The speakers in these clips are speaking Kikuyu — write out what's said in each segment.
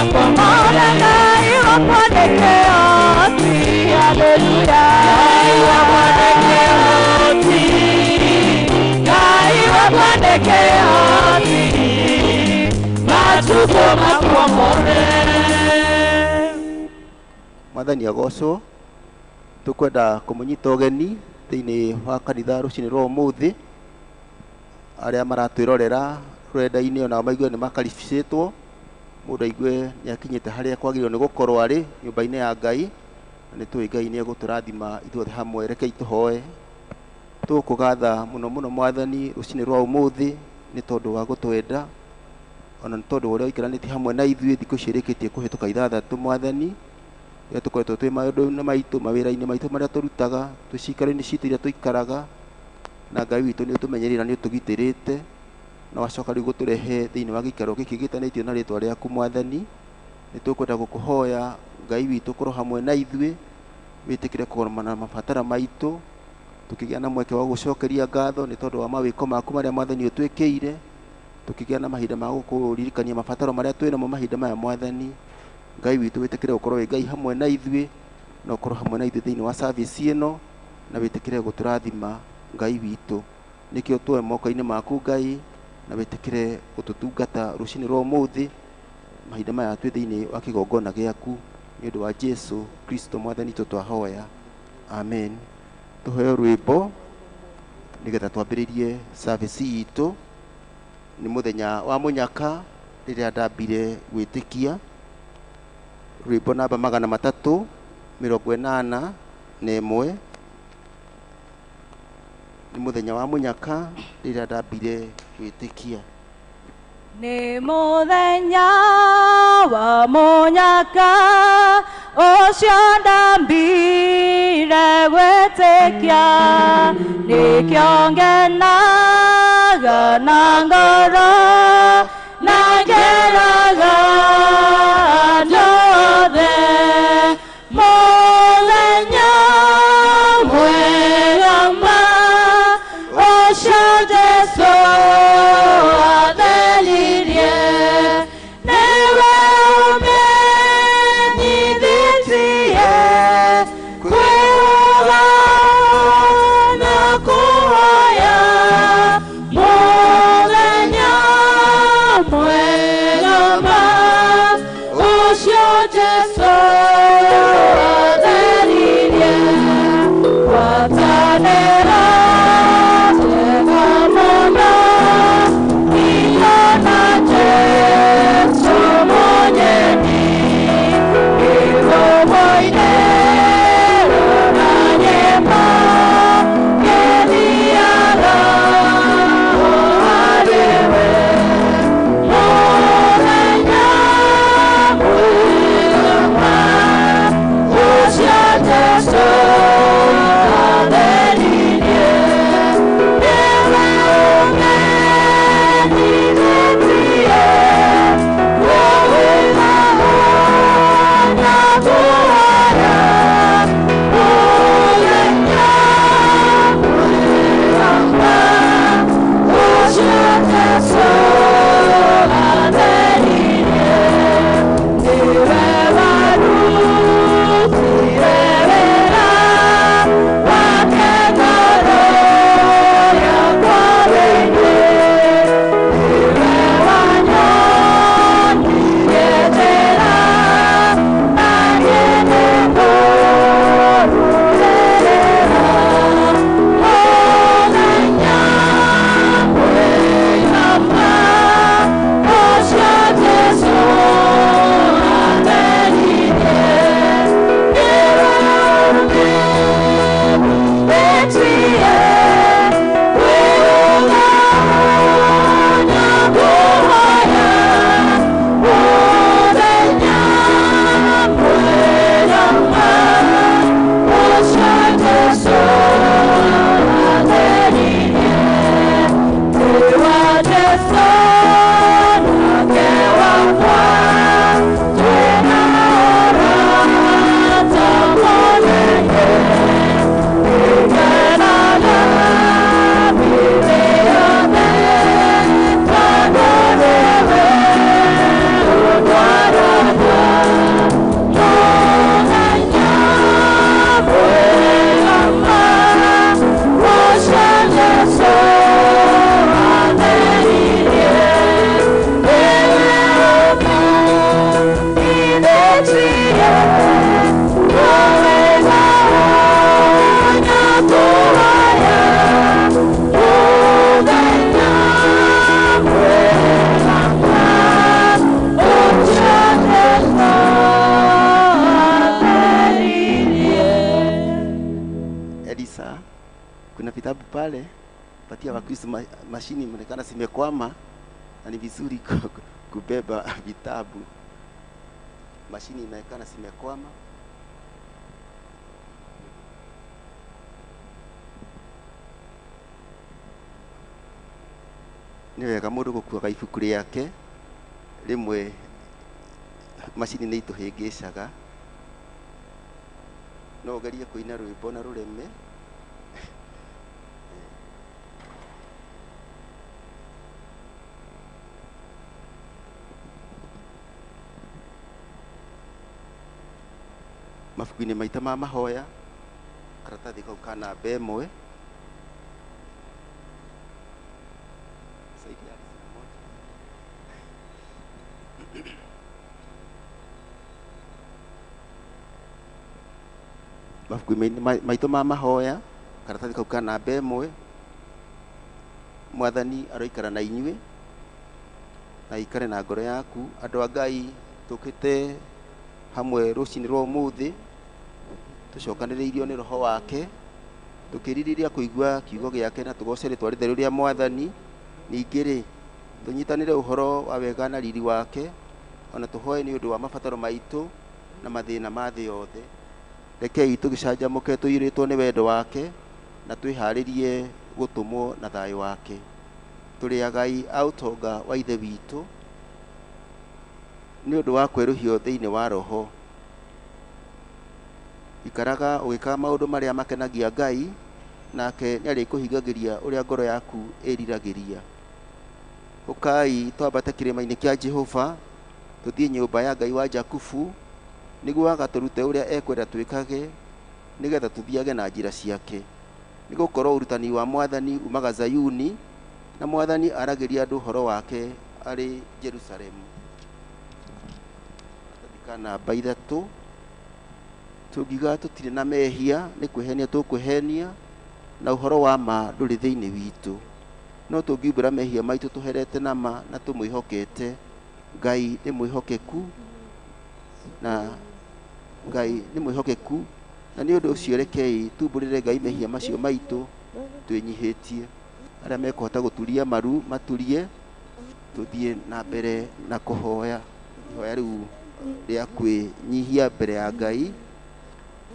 makwa mothe. Ngai wakwa nĩ kĩhoti, haleluya. Ngai wakwa nĩ kĩhoti, Ngai wakwa nĩ kĩhoti, matukũ makwa mothe. Mwathani agocwo. Tukwenda kumunyita ũgeni thĩinĩ wa kanitha rũcinĩ rwa ũmũthĩ. Arĩa maratwĩrorera rũrenda-inĩ onao maigue nĩ makaribicĩtwo, mũndũ aigue nĩ akinyĩte harĩa kwagĩrĩirwo nĩ gũkorwo arĩ nyũmba-inĩ ya Ngai, na nĩ tũĩ Ngai nĩ egũtũrathima ithuothe hamwe. Rekei tũhoe. Tũkũgatha mũno mũno Mwathani rũcinĩ rwa ũmũthĩ nĩ tondũ wa gũtwenda, ona nĩ tondũ wa ũrĩa ũikaranĩtie hamwe na ithuĩ thikũ ici irĩkĩtie kũhĩtũka ithathatũ. Mwathani, rĩrĩa tũkoretwo twĩ maũndũ-inĩ maitũ, mawĩra-inĩ maitũ marĩa tũrutaga, twĩ ciikaro-inĩ citũ iria tũikaraga, na Ngai witũ nĩ ũtũmenyereire na nĩ ũtũgitĩrĩte, na wacoka rĩu gũtũrehe thĩinĩ wa gĩikaro gĩkĩ gĩtanĩtio na rĩtwa rĩaku. Mwathani, nĩ tũkwenda gũkũhoya Ngai witũ ũkorwo hamwe na ithuĩ, wĩtĩkĩre kũgomana mabatara maitũ, tũkĩgĩa na mweke wa gũcokeria ngatho nĩ tondũ wa mawĩko maku marĩa Mwathani ũtwĩkĩire, tũkĩgĩa na mahinda ma gũkũririkania mabataro marĩa twĩ namo mahinda maya. Mwathani Ngai witũ, wĩtĩkĩre gũkorwo wĩ Ngai hamwe na ithuĩ, na ũkorwo hamwe na ithuĩ thĩinĩ wa service ĩno, na wĩtĩkĩre gũtũrathima Ngai witũ. Nĩkĩo tuoe moko-inĩ maku Ngai, na wĩtĩkĩre gũtũtungata rũcinĩ rwa ũmũthĩ mahinda maya twĩ thĩinĩ wa kĩgongona gĩaku, nĩ ũndũ wa Jesu Kristo Mwathani witũ twahoya, amen. Tũheo rwĩmbo nĩgetha twambĩrĩrie service itũ. Nĩ mũthenya wa mũnyaka rĩrĩa ndambire gwĩtĩkia, rwĩmbo namba 381. Nĩ mũthenya wa mũnyaka rĩrĩa ndambire gwĩtĩkia. Nĩ mũthenya wa mũnyaka ũcio ndambire gwĩtĩkia, nĩkĩo ngenaga na ngoro na ngeraga andũ othe. Mũthenya mwega ma ũcio Jesũ atheririe, nĩwe ũmenyithĩtie kwĩhoga na kũhoya. Mũthenya mwega Elisa, kuna vitabu pale, patia Wakristo. Mashini imeonekana zimekwama na ni vizuri kubeba vitabu. Mashini imeonekana zimekwama. Nĩ wega mũndũ gũkuaga ibuku rĩake rĩmwe, macini nĩ itũhĩngĩcaga. No ũgerie kũina rwĩmbo na rũreme. Mabuku-inĩ maitũ ma mahoya, karatathi kau ka namba 1, Saidia Alisi na moja. Mabuku-inĩ maitũ ma mahoya, karatathi kau ka namba 1, Mwathani aroikara na inyuĩ na aikare na ngoro yaku. Andũ a Ngai, tũkĩte hamwe rũcinĩ rwa ũmũthĩ, tũcokanĩrĩirio nĩ Roho wake, tũkĩrirĩria kũigua kiugo gĩake na tũgoce rĩtwa rĩtheru rĩa Mwathani. Ningĩ rĩ, tũnyitanĩre ũhoro wa wega na riri wake, ona tũhoe nĩ ũndũ wa mabataro maitũ na mathĩna ma thĩ yothe. Rekei tũgĩcanjamũke tũiyũrĩtwo nĩ wendo wake na twĩharĩrie gũtũmwo na thayũ wake. Tũrĩ agai a ũtonga wa Ithe witũ nĩ ũndũ wa kwerũhio thĩinĩ wa Roho. Ikaraga ũgĩkaga maũndũ marĩa makenagia Ngai, nake nĩarĩkũhingagĩria ũrĩa ngoro yaku ĩriragĩria. Ũkai twambate kĩrĩma-inĩ kĩa Jehova, tũthiĩ nyũmba ya Ngai wa Jakubu, nĩguo agatũrute ũrĩa ekwenda twĩkage, nĩgetha tũthiage na njĩra ciake. Nĩgũkorwo ũrutani wa Mwathani umaga Zayuni, na Mwathani aragĩria andũ ũhoro wake arĩ Jerusalemu. Karatathi ka namba 3, tũngiuga tũtirĩ na mehia, nĩ kwĩhenia tũkwĩhenia, na ũhoro wa ma ndũrĩ thĩinĩ witũ. No tũngiumbũra mehia maitũ tũherete na ma na tũmwĩhokete, Ngai nĩ mwĩhokeku, na Ngai nĩ mwĩhokeku, na nĩ ũndũ ũcio rekei tumbũrĩre Ngai mehia macio maitũ twĩnyihĩtie. Arĩa mekũhota gũturia maru maturie, tũthiĩ na mbere na kũhoya ihoya rĩu rĩa kwĩnyihia mbere ya Ngai.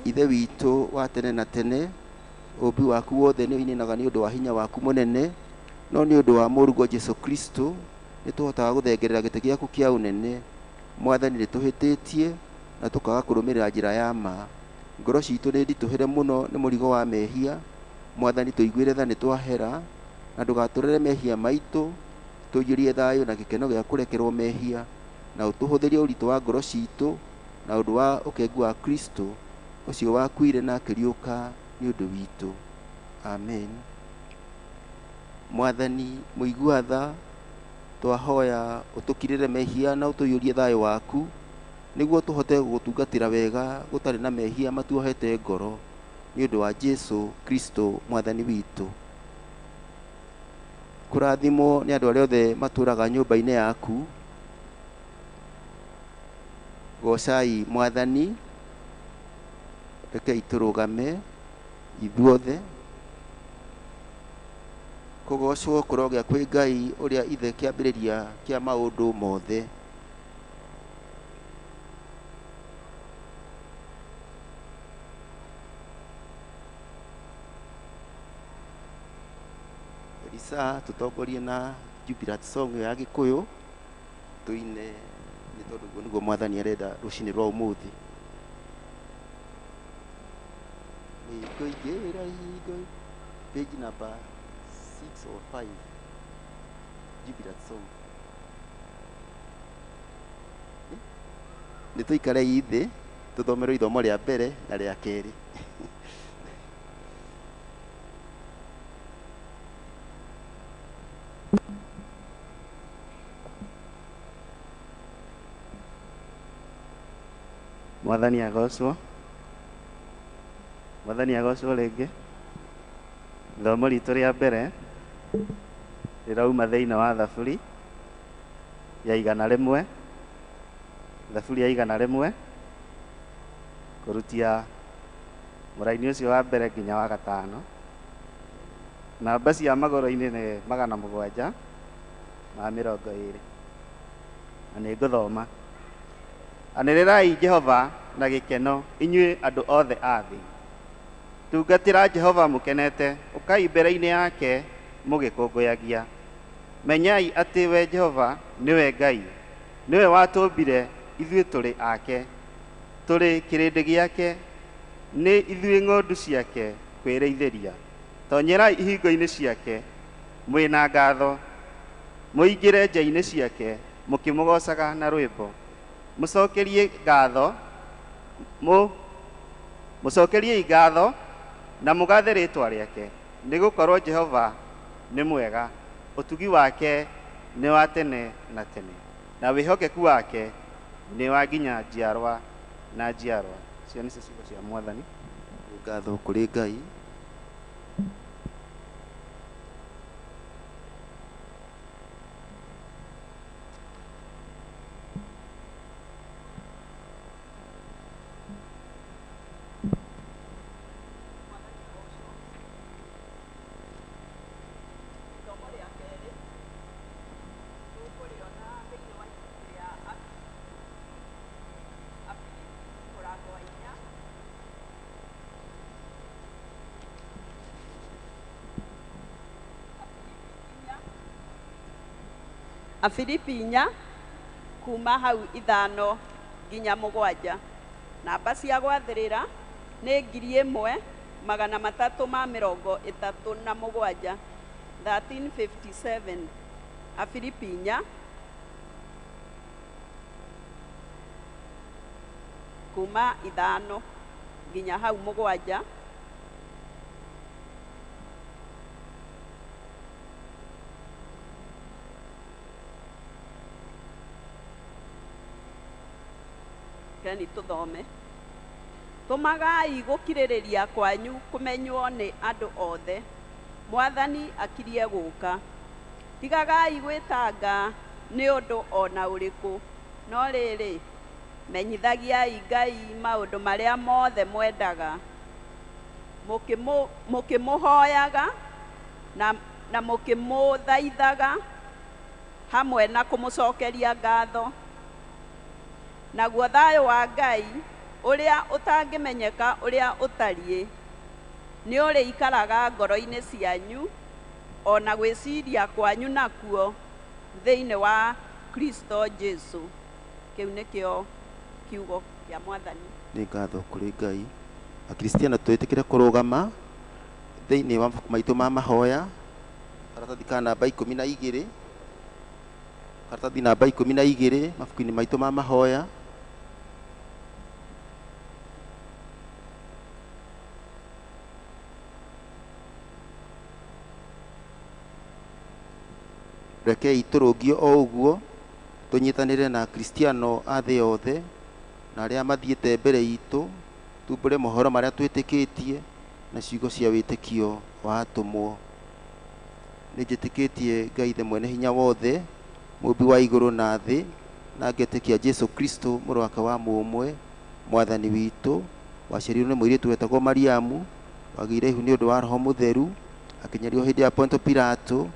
Ithe witũ wa tene na tene, ũũmbi waku wothe nĩ ũininaga nĩ ũndũ wa hinya waku mũnene, no nĩ ũndũ wa mũrũguo Jesu Kristo nĩ tũhotaga gũthengerera gĩtĩ gĩaku kĩa ũnene. Mwathani, nĩ tũhĩtĩtie na tũkaga kũrũmĩrĩra njĩra ya ma. Ngoro citũ nĩ nditũhĩre mũno nĩ mũrigo wa mehia. Mwathani, tũiguĩre tha nĩ twahera, na ndũgatũrere mehia maitũ. Tũiyũrie thayũ na gĩkeno gĩa kũrekerwo mehia, na ũtũhũthĩrie ũritũ wa ngoro citũ na ũndũ wa ũkengu wa Kristo ũcio wakuire na akĩriũka nĩ ũndũ witũ. Amen. Mwathani mũigua tha, twahoya ũtũkirĩre mehia na ũtũiyũrie thayũ waku, nĩguo tũhote gũgũtungatĩra wega gũtarĩ na mehia matuohete ngoro, nĩ ũndũ wa Jesu Kristo Mwathani witũ. Kũrathimwo nĩ andũ arĩa othe matũũraga nyũmba-inĩ yaku. Goocai Mwathani. Rekei tũrũgame ithuothe. Kũgoocwo kũrogĩa kwĩ Ngai ũrĩa Ithe kĩambĩrĩria kĩa maũndũ mothe. Elisa, tũtongorie na Jubilant song ĩyo ya Gĩkũyũ tũine, nĩ tondũ ũguo nĩguo Mwathani arenda rũcinĩ rwa ũmũthĩ. Nĩngũingĩra ihingo, page number 6 or 5, Jubilant song. Nĩ tũikarei thĩ tũthomerwo ithomo rĩa mbere na rĩa kerĩ. Mwathani agocwo. Mwathani agocwo rĩngĩ. Ithomo ritũ rĩa mbere rĩrauma thĩinĩ wa Thaburi ya 100, Thaburi ya 100 kũrutia Mũraini ũcio wa mbere nginya wa gatano. Namba cia magũrũ-inĩ nĩ 720. Na nĩ ngũthoma. Anĩrĩrai Jehova na gĩkeno, inyuĩ andũ othe a thĩ. Tungatĩra Jehova mũkenete, ũkai mbere-inĩ yake mũgĩkũngũyagia. Menyai atĩ we Jehova nĩwe Ngai, nĩwe watũmbire, ithuĩ tũrĩ ake. Tũrĩ kĩrĩndĩ gĩake, nĩ ithuĩ ng'ondu ciake kwĩrĩithĩria. Tonyerai ihingo-inĩ ciake mwĩna ngatho, mũingĩre nja-inĩ ciake mũkĩmũgoocaga na rwĩmbo. Mũcokerie ngatho, mũcokeriei ngatho na mũgathe rĩĩtwa rĩake, nĩgũkorwo Jehova nĩ mwega, ũtugi wake nĩ wa tene na tene, na wĩhokeku wake nĩ wa nginya njiarwa na njiarwa. Icio nĩcio ciugo cia Mwathani. Ngatho kũrĩ Ngai. Ithomo rĩa kerĩ tũkũrĩona thĩinĩ wa ibuku rĩa Afilipi mũrango wa 4. Afilipi 4 kuma hau 5 nginya 7. Namba cia gwathĩrĩra nĩ 1337, 1357. Afilipi 4 kuma 5 nginya hau 7. Keni tũthome. Tũmagai gũkirĩrĩria kwanyu kũmenywo nĩ andũ othe. Mwathani akirie gũka. Tigagai gwĩtanga nĩ ũndũ o na ũrĩkũ, no rĩrĩ, menyithagiai Ngai maũndũ marĩa mothe mwendaga, mũkĩmũhoyaga na mũkĩmũthaithaga hamwe na kũmũcokeria ngatho. Naguo thayũ wa Ngai ũrĩa ũtangĩmenyeka ũrĩa ũtariĩ nĩ ũrĩikaraga ngoro-inĩ cianyu o na gwĩciria kwanyu nakuo thĩinĩ wa Kristo Jesu. Kĩu nĩkĩo kiugo kĩa Mwathani. Nĩ ngatho kũrĩ Ngai. Akristiano twĩtĩkĩre kũrũgama thĩinĩ wa mabuku maitũ ma mahoya, karatathi ka namba 12, karatathi namba 12 mabuku-inĩ maitũ ma mahoya. Rekei tũrũngio o ũguo tũnyitanĩre na Akristiano a thĩ yothe na arĩa mathiĩte mbere itũ, tumbũre mohoro marĩa twĩtĩkĩtie na ciugo cia wĩtĩkio wa atũmwo. Nĩ njĩtĩkĩtie Ngai Ithe mwene hinya wothe, mũmbi wa igũrũ na thĩ, na ngetĩkia Jesu Kristo mũrũ wake wa mũmwe, Mwathani witũ, waciarirwo nĩ mũirĩtu wetagwo Mariamu, wagĩire ihu nĩ ũndũ wa Roho Mũtheru, akĩnyarirwo hĩndĩ ya Ponto Pilato,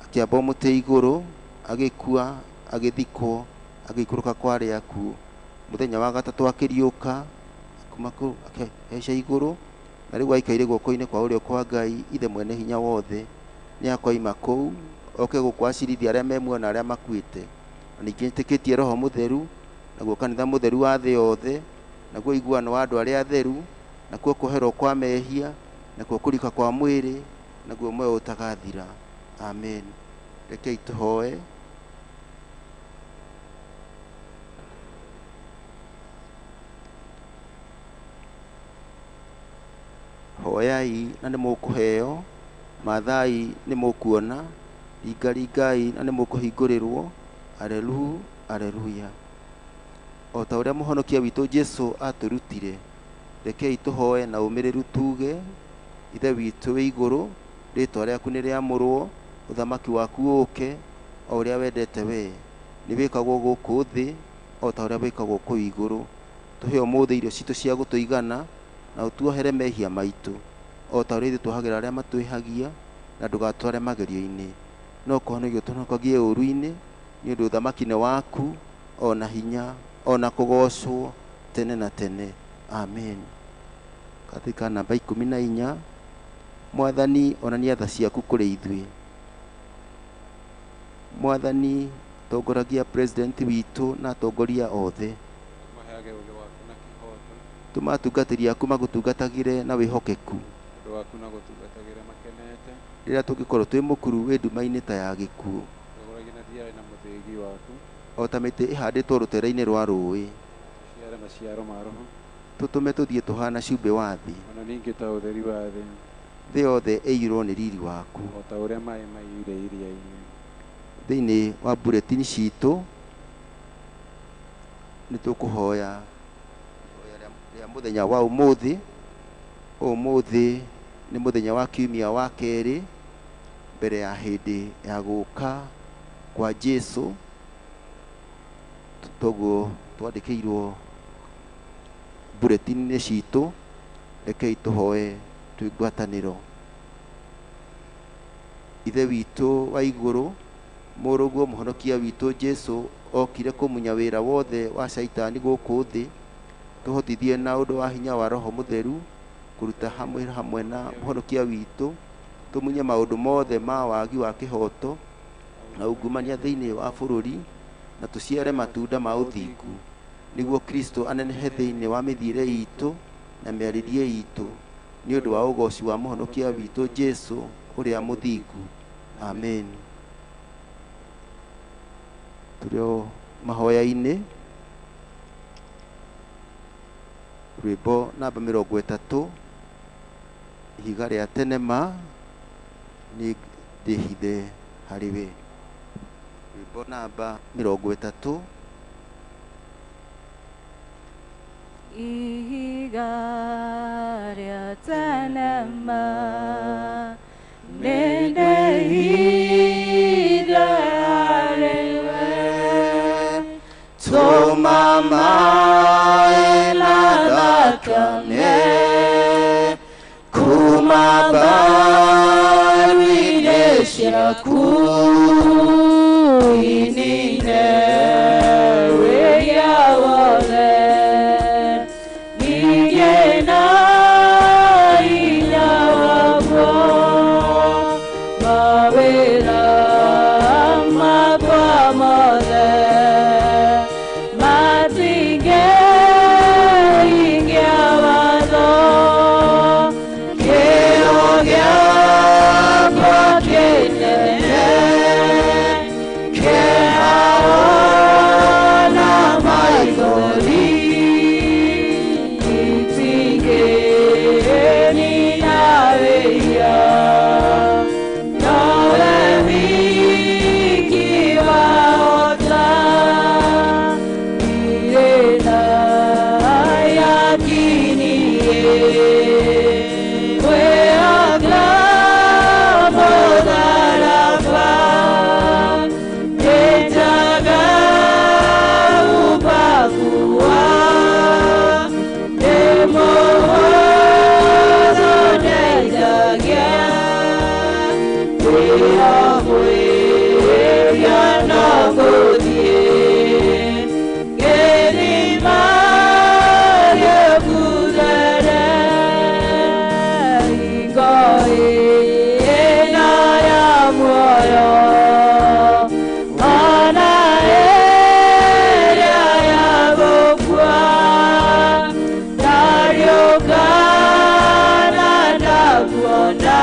akĩambwo mũtĩ igũrũ, agĩkua, agĩthikwo, agĩikũrũka kwa arĩa akuũ. Mũthenya wa gatatũ akĩriũka, kuma kũu akĩhaica igũrũ, na rĩu aikaire guoko-inĩ kwa ũrĩo kwa Ngai Ithe mwene hinya wothe. Nĩ akoima kũu oke gũkũ acirithie arĩa me muoyo na arĩa makuĩte. Na ningĩ njĩtĩkĩtie Roho Mũtheru, naguo kanitha mũtheru wa thĩ yothe, naguo ũiguano wa andũ arĩa atheru, nakuo kũherwo kwa mehia, nakuo kũrika kwa mwĩrĩ, naguo muoyo ũtagathira. Amen. Rekei tũhoe. Hoyai na nĩ mũkũheo, mathai nĩ mũkuona, ringaringai na nĩ mũkũhingũrĩrwo. Alelu, aleluya. O ta ũrĩa mũhonokia witũ Jesu atũrutire, rekei tũhoe na ũmĩrĩru tuge, Ithe witũ wĩ igũrũ, rĩĩtwa rĩaku nĩ rĩamũrwo, ũthamaki waku ũũke, o ũrĩa wendete we, nĩ wĩkagwo gũkũ thĩ o ta ũrĩa wĩkagwo kũu igũrũ. Tũhe ũmũthĩ irio citũ cia gũtũigana, Na ũtuohere mehia maitũ o ta ũrĩa ithuĩ tuohagĩra arĩa matwĩhagia, na ndũgatware magerio-inĩ, no kũhonokia ũtũhonokagie ũũru-inĩ, nĩ ũndũ ũthamaki nĩ waku, o na hinya, o na kũgoocwo tene na tene. Amen. Katika namba 14, Mwathani onania tha ciaku kũrĩ ithuĩ. Mwathani tongoragia president witũ na atongoria othe. Maheage ũũgĩ waku na kĩhooto. Tũma atungatĩri aku magũtungatagĩre na wĩhokeku. Ũndũ waku na gũtungatagĩre makenete. Rĩrĩa tũngĩkorwo twĩ mũkuru wĩ nduma-inĩ ta ya gĩkuũ. Tongoragia na thiare na mũthĩgi waku. O ta mĩtĩ ĩhandĩtwo rũtere-inĩ rwa rũĩ. Tũciare maciaro ma roho. Tũtũme tũthiĩ tũhana cumbĩ wa thĩ. Ona ningĩ ta ũtheri wa thĩ. Thĩ yothe ĩiyũrwo nĩ riri waku. O ta ũrĩa maĩ maiyũire iria-inĩ. Thĩinĩ wa bulletin citũ nĩ tũkũhoya rĩa mũthenya wa ũmũthĩ. Ũmũthĩ nĩ mũthenya wa kiumia wa kerĩ mbere ya hĩndĩ ya gũka kwa Jesu. Toguo twandĩkĩirwo bulletin-inĩ citũ. Rekei tũhoe twĩ ngwatanĩro. Ithe witũ wa igũrũ, mũrũguo mũhonokia witũ Jesu okire kũmunya wĩra wothe wa caitani gũkũ thĩ. Tũhotithie na ũndũ wa hinya wa Roho Mũtheru kũruta hamwe hamwe na mũhonokia witũ, tũmunye maũndũ mothe ma wagi wa kĩhooto na ungumania thĩinĩ wa bũrũri, na tũciare matunda ma ũthingu, nĩguo Kristo anenehe thĩinĩ wa mĩthiĩre itũ na mĩarĩrie itũ, nĩ ũndũ wa ũgoci wa mũhonokia witũ Jesu ũrĩa mũthingu. Amen. Tũrĩ o mahoya-inĩ, rwĩmbo namba 30, ihiga rĩa tene ma nĩ ndĩhithe harĩ we. Rwĩmbo namba 30. Ihiga rĩa tene ma nĩ ndĩhithe harĩ we. Tũma maĩ na thakame kuma mbaru-inĩ ciaku, inine wĩya wothe, ningĩ na hinya waguo, mawĩra makwa mothe matingĩhingia watho. Kĩo gĩakwa kĩnene kĩharo na maithori, itingĩnina wĩhia, nowe wiki wahota. Ndirĩ na yakiniĩ kwĩhoka mũtharaba, njĩtaga ũbabu wa ndĩmũhũthũ ndeithagia, kwĩyokwĩria no ngũthiĩ gĩthima gĩkuthere, hingo ĩno ya muoyo, ona ĩrĩa ya gũkua, ndariũka na ndakuona,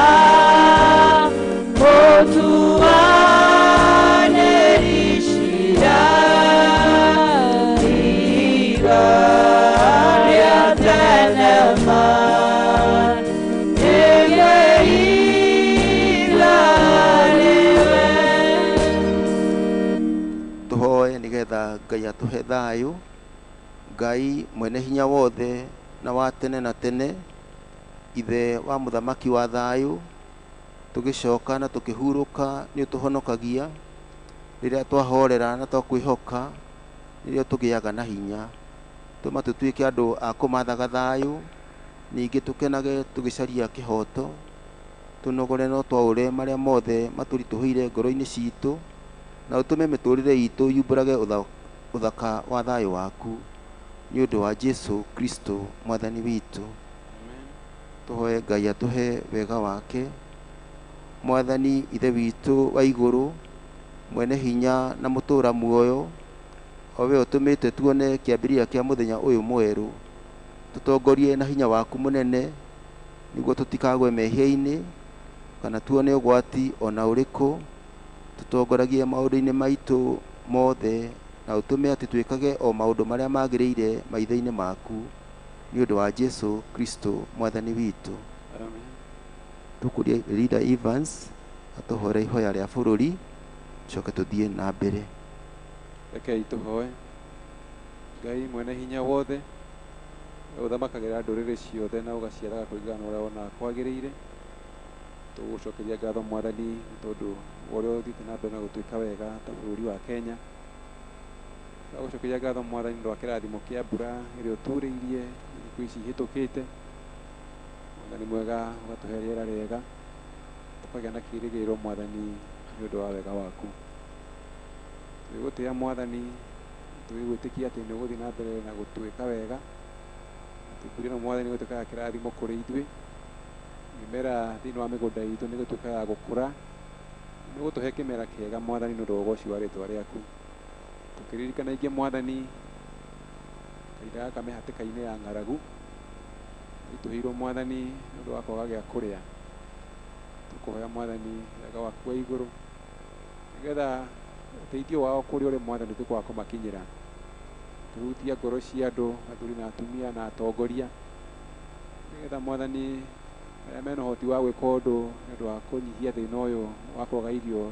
mũtuanĩri ciira, ihiga rĩa tene ma nĩngwĩhitha harĩ we. Tũhoe nĩgetha Ngai atũhe thayũ. Ngai mwene hinya wothe na wa tene na tene, Ithe wa mũthamaki wa thayũ, tũgĩcoka na tũkĩhurũka nĩ ũtũhonokagia. Rĩrĩa twahorera na twakwĩhoka, nĩrĩo tũgĩaga na hinya. Tũma tũtuĩke andũ a kũmathaga thayũ, Ningĩ tũkenage tũgĩcaria kĩhoto, tũnogore no twaũre marĩa mothe matũritũhĩire ngoro-inĩ citũ, na ũtũme mĩtũrĩre itũ yumbũrage ũthaka wa thayũ waku, nĩ ũndũ wa Jesu Kristo mwathani witũ. Amen. Tũhoe Ngai atũhe wega wake. Mwathani Ithe witũ wa igũrũ, mwene hinya na mũtũũra muoyo, o we ũtũmĩte tuone kĩambĩrĩria kĩa mũthenya ũyũ mwerũ, tũtongorie na hinya waku mũnene, nĩguo tũtikagwe mehia-inĩ kana tuone ũgwati ona ũrĩkũ. Tũtongoragie maũndũ-inĩ maitũ mothe, na ũtũme atĩ twĩkage o maũndũ marĩa magĩrĩire maitho-inĩ maku, nĩ ũndũ wa Jesu Kristo mwathani witũ. Amen. Tũkũria Leader Evans atũhore ihoya rĩa bũrũri, coke tũthiĩ na mbere. Rekei tũhoe. Ngai mwene hinya wothe, we ũthamakagĩra ndũrĩrĩ ciothe na ũgaciathaga kũringana na ũrĩa wonaga kwagĩrĩire, tũgũcokeria ngatho mwathani nĩ tondũ wa ũrĩa ũthiĩte na mbere na gũtwĩka wega ta bũrũri wa Kenya. Tũgũcokeria ngatho mwathani nĩ ũndũ wa kĩrathimo kĩa mbura ĩrĩa ũturĩirie thikũ ici ihĩtũkĩte. Mwathani mwega, ũgatũhe rĩera rĩega, tũkagĩa na kĩĩrĩgĩrĩro mwathani nĩ ũndũ wa wega waku. Tũgĩgũtĩĩa mwathani, tũgĩgwĩtĩkia atĩ nĩ ũgũthiĩ na mbere na gũtwĩka wega, atĩ mbura ĩno mwathani ĩgũtuĩka ya kĩrathimo kũrĩ ithuĩ. Mĩmera thĩinĩ wa mĩgũnda itũ nĩ ĩgũtuĩka ya gũkũra, nĩ ũgũtũhe kĩmera kĩega mwathani nĩ ũndũ wa ũgoci wa rĩtwa rĩaku. Tũkĩririkana ingĩ mwathani kahinda gaka me hatĩka-inĩ ya ng'aragu, ritũhĩirwo mwathani nĩ ũndũ wa kwaga gĩa kũrĩa. Tũkũhoya mwathani wega waku wa igũrũ, nĩgetha ũteithio wao kũrĩa ũrĩ mwathani ũtuĩke wa kũmakinyĩra. Ũkĩhutia ngoro cia andũ, athuri na atumia na atongoria, nĩgetha mwathani arĩa mena ũhoti wa gwĩka ũndũ nĩ ũndũ wa kũnyihia thĩna ũyũ wa kwaga irio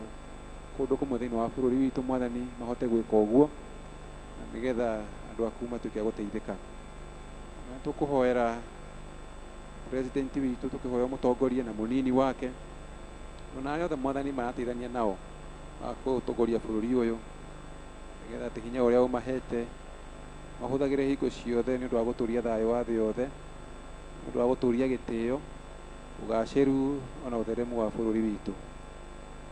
kũndũ kũmwe thĩinĩ wa bũrũri witũ mwathani mahote gwĩka ũguo, na nĩgetha andũ aku matuĩke a gũteithĩka. Na tũkũhoera president witũ, tũkĩhoya mũtongoria na mũnini wake, ona arĩa othe mwathani marateithania nao gũtongoria bũrũri ũyũ, nĩgetha atĩ hinya ũrĩa ũmahete mahũthagĩre hingo ciothe nĩ ũndũ wa gũtũria thayũ wa thĩ yothe, nĩ ũndũ wa gũtũria gĩtĩo, ũgacĩru ona ũtheremu wa bũrũri witũ.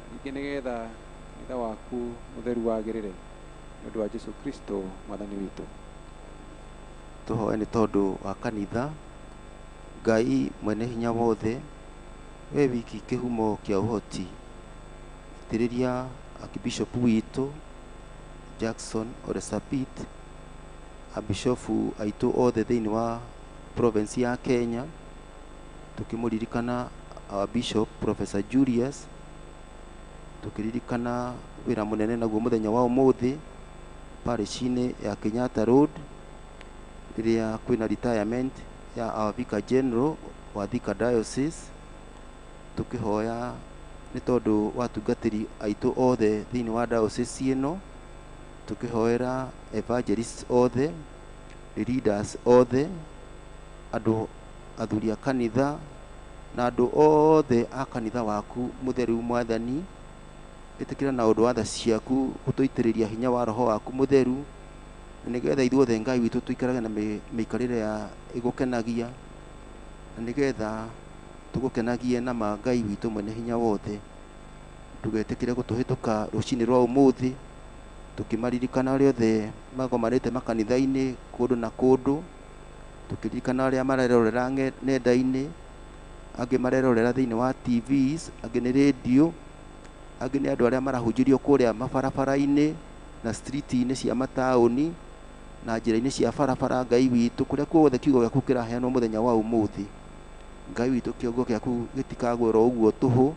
Ningĩ nĩgetha kanitha waku mũtheru wagĩrĩre, nĩ ũndũ wa Jesu Kristo mwathani witũ. Tũhoe nĩ tondũ wa kanitha. Ngai mwene hinya wothe, we wiki kĩhumo kĩa ũhoti, itĩrĩria Archbishop witũ Jackson Ole Sapit, abishofu aitũ othe thĩinĩ wa province ya Kenya, tũkĩmũririkana our Bishop Professor Julius, tũkĩririkana wĩra mũnene naguo mũthenya wa ũmũthĩ parish-inĩ ya Kenyatta Road, rĩrĩa kwĩna retirement ya our Vicar General wa Thika Diocese. Tũkĩhoya nĩ tondũ wa atungatĩri aitũ othe thĩinĩ wa diocese ĩno, tũkĩhoera evangelists othe, leaders othe, andũ athuri a kanitha na andũ othe a kanitha waku mũtheru mwathani. Ĩtĩkĩra na ũndũ wa tha ciaku gũtũitĩrĩria hinya wa roho waku mũtheru, na nĩgetha ithuothe Ngai witũ tũikarage na mĩikarĩre ya ĩgũkenagia, na nĩgetha tũgũkenagie na ma Ngai witũ mwene hinya wothe. Ndũgetĩkĩre gũtũhĩtũka rũcinĩ rwa ũmũthĩ, tũkĩmaririkana arĩa othe magomanĩte makanitha-inĩ kũndũ na kũndũ, tũkĩririkana arĩa marerorera nenda-inĩ, angĩ marerorera thĩinĩ wa TVs, angĩ nĩ radio, angĩ nĩ andũ arĩa marahunjĩrio kũrĩa mabarabara-inĩ na street-inĩ cia mataũni na njĩra-inĩ cia barabara. Ngai witũ, kũrĩa kuothe kiugo gĩaku kĩraheanwo mũthenya wa ũmũthĩ, Ngai witũ, kiugo gĩaku gĩtikagwe oro ũguo tũhũ,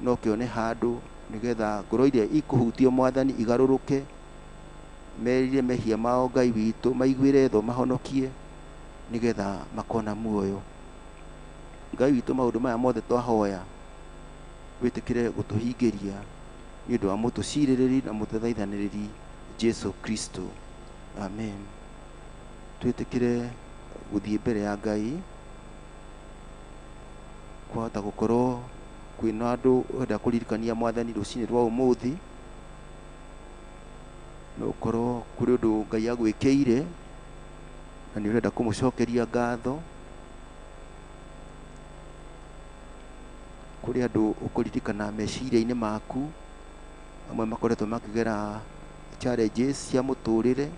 no kĩone handũ, nĩgetha ngoro iria ikũhutio mwathani igarũrũke, merire mehia mao Ngai witũ, maiguĩre tho, mahonokie, nĩgetha makona muoyo. Ngai witũ, maũndũ maya mothe twahoya wĩtĩkĩre gũtũhingĩria nĩ ũndũ wa mũtũcirĩrĩri na mũtũthaithanĩrĩri Jesu Kristo. Amen. Twĩtĩkĩre gũthiĩ mbere ya Ngai. Kwahota gũkorwo kwĩna andũ ũrenda kũririkania mwathani rũcinĩ rwa ũmũthĩ, no ũkorwo kũrĩ ũndũ Ngai agwĩkĩire na nĩ ũrenda kũmũcokeria ngatho. Kũrĩ andũ ũkũririkana meciria-inĩ maku, amwe makoretwo makĩgera challenges cia mũtũrĩre,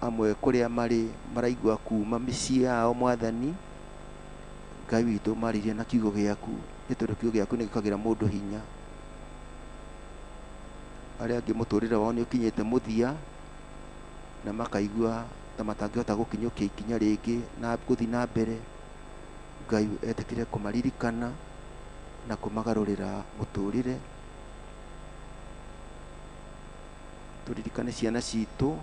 amwe kũrĩa marĩ maraigua kuma mĩciĩ yao. Mwathani Ngai witũ, marĩrie na kiugo gĩaku, nĩ tondũ kiugo gĩaku nĩ gĩkagĩra mũndũ hinya. Arĩa angĩ mũtũrĩre wao nĩ ũkinyĩte mũthia na makaigua ta matangĩhota gũkinyũkia ikinya rĩngĩ na gũthiĩ na mbere. Ngai etĩkĩre kũmaririkana na kũmagarũrĩra mũtũrĩre. Tũririkane ciana citũ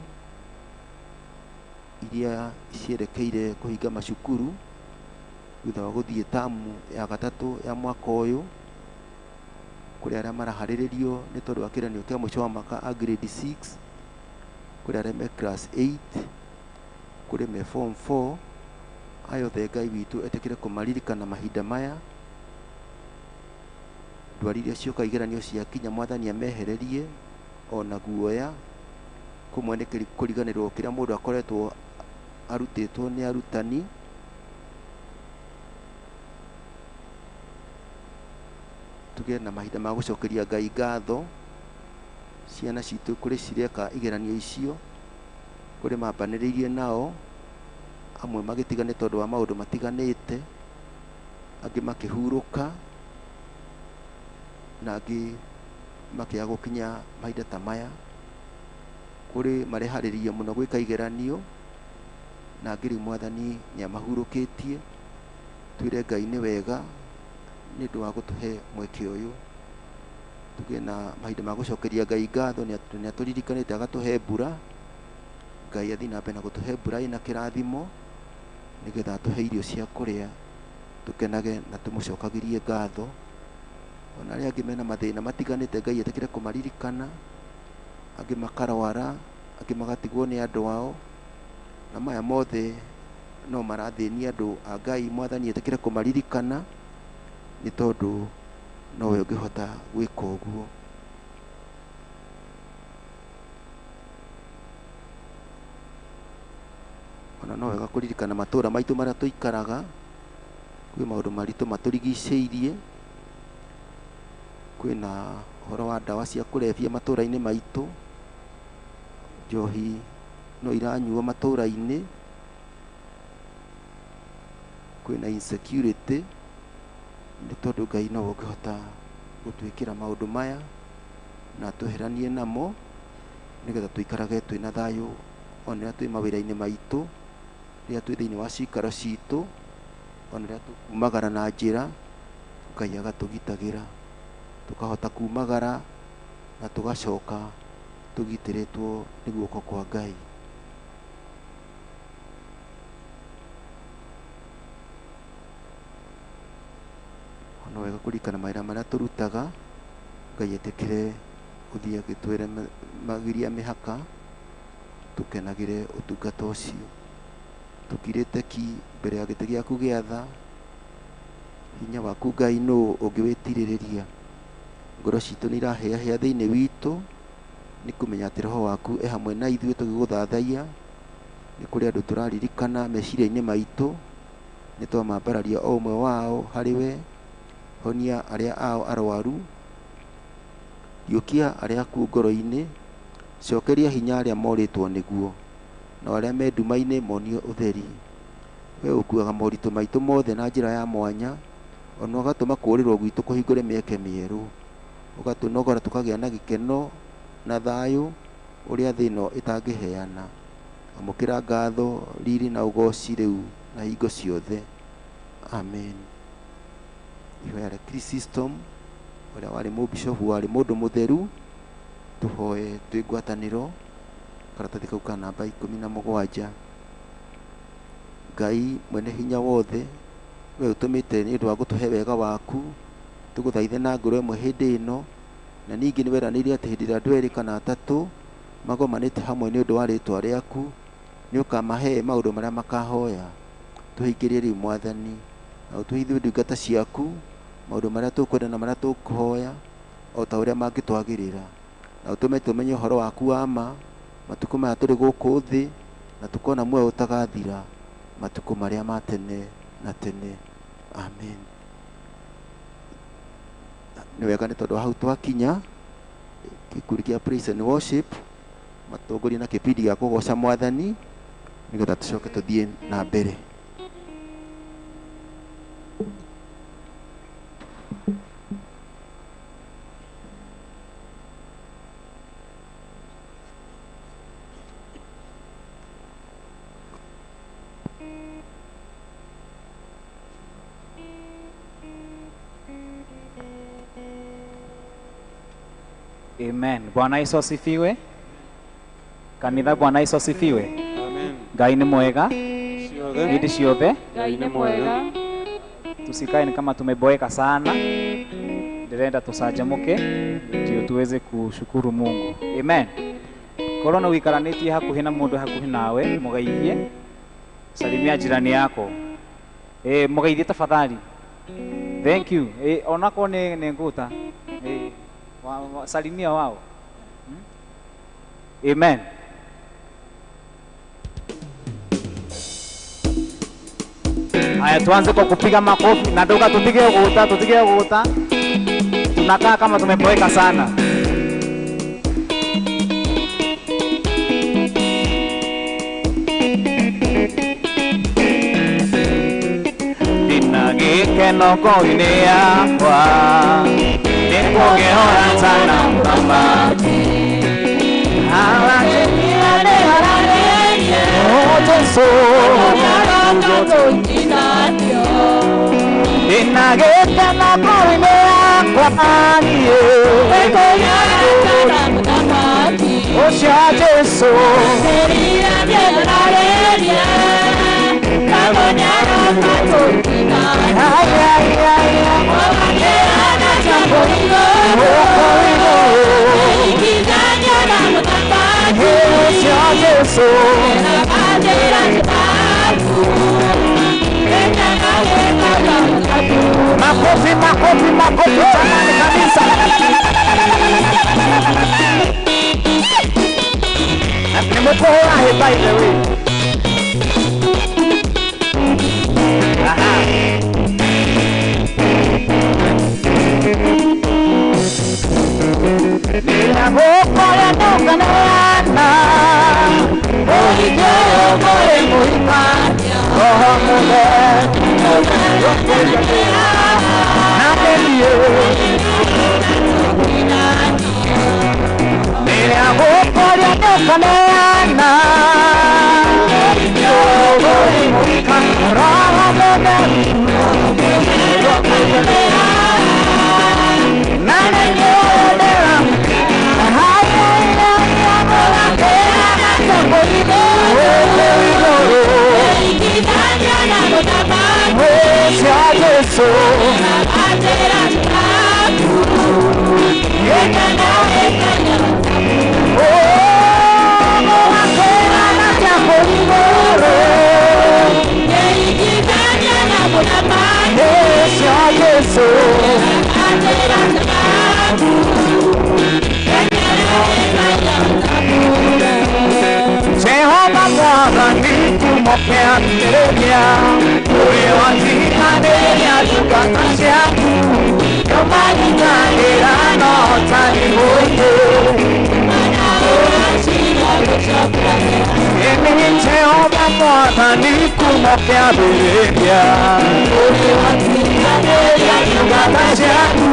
iria cierekeire kũhinga macukuru thutha wa gũthiĩ tamu ya gatatũ ya mwaka ũyũ, kũrĩ arĩa maraharĩrĩrio nĩ tondũ wa kĩgeranio kĩa mũico wa mwaka a grade 6, kũrĩ arĩa me class 8, kũrĩ me form 4. Aya othe Ngai witũ etĩkĩre kũmaririkana mahinda maya. Ndwari iria cioka igeranio ciakinya, Mwathani amehererie ona guoya. Kũmwe nĩ kũriganĩrwo kĩrĩa mũndũ akoretwo arutĩtwo nĩ arutani. Tũgĩe na mahinda ma gũcokeria Ngai ngatho. Ciana citũ kũrĩ cireka igeranio icio, kũrĩ mambanĩrĩirie nao, amwe magĩtiga nĩ tondũ wa maũndũ matiganĩte, angĩ makĩhurũka, na angĩ makĩaga gũkinya mahinda ta maya. Kũrĩ mareharĩrĩria mũno gwĩka igeranio, na angĩ rĩu Mwathani nĩ amahurũkĩtie. Twĩre Ngai nĩ wega nĩ ũndũ wa gũtũhe mweke ũyũ. Tũgĩe na mahinda ma gũcokeria Ngai ngatho nĩ atũririkanĩte agatũhe mbura. Ngai athiĩ na mbere na gũtũhe mbura ĩna kĩrathimo, nĩgetha atũhe irio cia kũrĩa, tũkenage na tũmũcokagĩrie ngatho. Ona arĩa angĩ mena mathĩna matiganĩte, Ngai etĩkĩre kũmaririkana. Angĩ makarwara, angĩ magatigwo nĩ andũ ao, na maya mothe no marathĩnia andũ a Ngai. Mwathani etĩkĩre kũmaririkana, nĩ tondũ nowe ũngĩhota gwĩka ũguo. Ona no wega kũririkana matũũra maitũ marĩa tũikaraga, kwĩ maũndũ maritũ matũrigicĩirie. Kwĩna ũhoro wa ndawa cia kũrebia matũũra-inĩ maitũ, njohi no iranyuo matũũra-inĩ, kwĩna insecurity, nĩ tondũ Ngai no ũngĩhota gũtwĩkĩra maũndũ maya na atweheranie namo, nĩgetha tũikarage twĩna thayũ ona rĩrĩa twĩ mawĩra-inĩ maitũ, rĩrĩa twĩ thĩinĩ wa cikaro citũ, ona rĩrĩa tũkumagara na njĩra, Ngai agatũgitagĩra, tũkahota kumagara na tũgacoka tũgitĩrĩtwo nĩ guoko kwa Ngai. Ona wega kũririkana mawĩra marĩa tũrutaga, Ngai etĩkĩre gũthiĩ agĩtwĩre magiria mĩhaka, tũkenagĩre ũtungata ũcio. Tũkirĩte ki mbere ya gĩtĩ gĩaku gĩa tha. Hinya waku Ngai nũ ũngĩwĩtirĩrĩria? Ngoro citũ nĩ irahĩahĩa thĩinĩ witũ, nĩ kũmenya atĩ Roho waku e hamwe na ithuĩ tũgĩgũthathaiya. Nĩ kũrĩ andũ tũraririkana meciria-inĩ maitũ, nĩ twamambararia o ũmwe wao harĩ we. Honia arĩa ao arwaru, riũkia arĩa akuũ ngoro-inĩ, cokeria hinya arĩa morĩtwo nĩguo, na arĩa me nduma-inĩ monio ũtheri. We ũkuaga moritũ maitũ mothe na njĩra ya mwanya, ona ũgatũma kũũrĩrwo gwitũ kũhingũre mĩeke mĩerũ, ũgatũnogora tũkagĩa na gĩkeno na thayũ ũrĩa thĩ ĩno ĩtangĩheana. Amũkĩra ngatho, riri na ũgoci rĩu na hingo ciothe. Amen. Ihoya rĩa Chrysostom, ũrĩa warĩ mũbishopu, warĩ mũndũ mũtheru, tũhoe twĩ ngwatanĩro. Karatathi kau ka namba 17. Ngai mwene hinya wothe, we ũtũmĩte nĩ ũndũ wa gũtũhe wega waku, tũgũthaithe na ngoro ĩmwe hĩndĩ ĩno, na ningĩ nĩ weranĩire atĩ hĩndĩ ĩrĩa andũ erĩ kana atatũ magomanĩte hamwe nĩ ũndũ wa rĩtwa rĩaku, nĩ ũkamahe maũndũ marĩa makahoya. Tũhingĩrie rĩu Mwathani, na ũtũhe ithuĩ ndungata ciaku maũndũ marĩa tũkwenda na marĩa tũkũhoya o ta ũrĩa mangĩtwagĩrĩra, na ũtũme tũmenye ũhoro waku wa ma matukũ maya tũrĩ gũkũ thĩ, na tũkona muoyo ũtagathira matukũ marĩa ma tene na tene. Amen. Nĩ wega nĩ tondũ hau twakinya gĩkundi kĩa praise and worship matongorie na kĩbindi gĩa kũgoca mwathani nĩgetha tũcoke tũthiĩ na mbere. Amen. Bwana Yesu asifiwe. Kanitha, Bwana Yesu asifiwe. Amen. Ngai nĩ mwega Ciothe. hĩndĩ ciothe. Ngai nĩ mwega. Tusikae ni kama tumeboeka sana, ndĩrenda tucanjamũke ndio tuweze kushukuru Mungu. Amen. Korwo nĩ wikaranĩtie hakuhĩ na mũndũ hakuhĩ nawe, mũgeithie, salimia jirani yako. Mũgeithie tafadhali. Thank you. Onakorwo nĩ ngũta. Salimia wao. Amen. Haya, tuanze kwa kupiga makofi na ndoka, tupige ukuta, tupige ukuta. Tunakaa kama tumeboeka sana. Ndina gĩkeno ngoro-inĩ yakwa nĩkũgĩora tana mũthamaki. Oh, Jesu. Ndina gĩkeno ngoro-inĩ yakwa niĩ ũcio Jesu. Ay, ay, ay, ay. Jesu. Makofi, makofi, makofi jamani kabisa. Nimekuona he by the way. Aha. Ninagokoya ndokaneana Jehova mwathani kumũkĩanĩrĩria ũrĩa watiganĩria ndungata ciaku nĩũmanyitanĩra na ũhotani mũingĩ. Ĩni Jehova mwathani kumũkĩanĩrĩria ũrĩa watiganĩria ndungata ciaku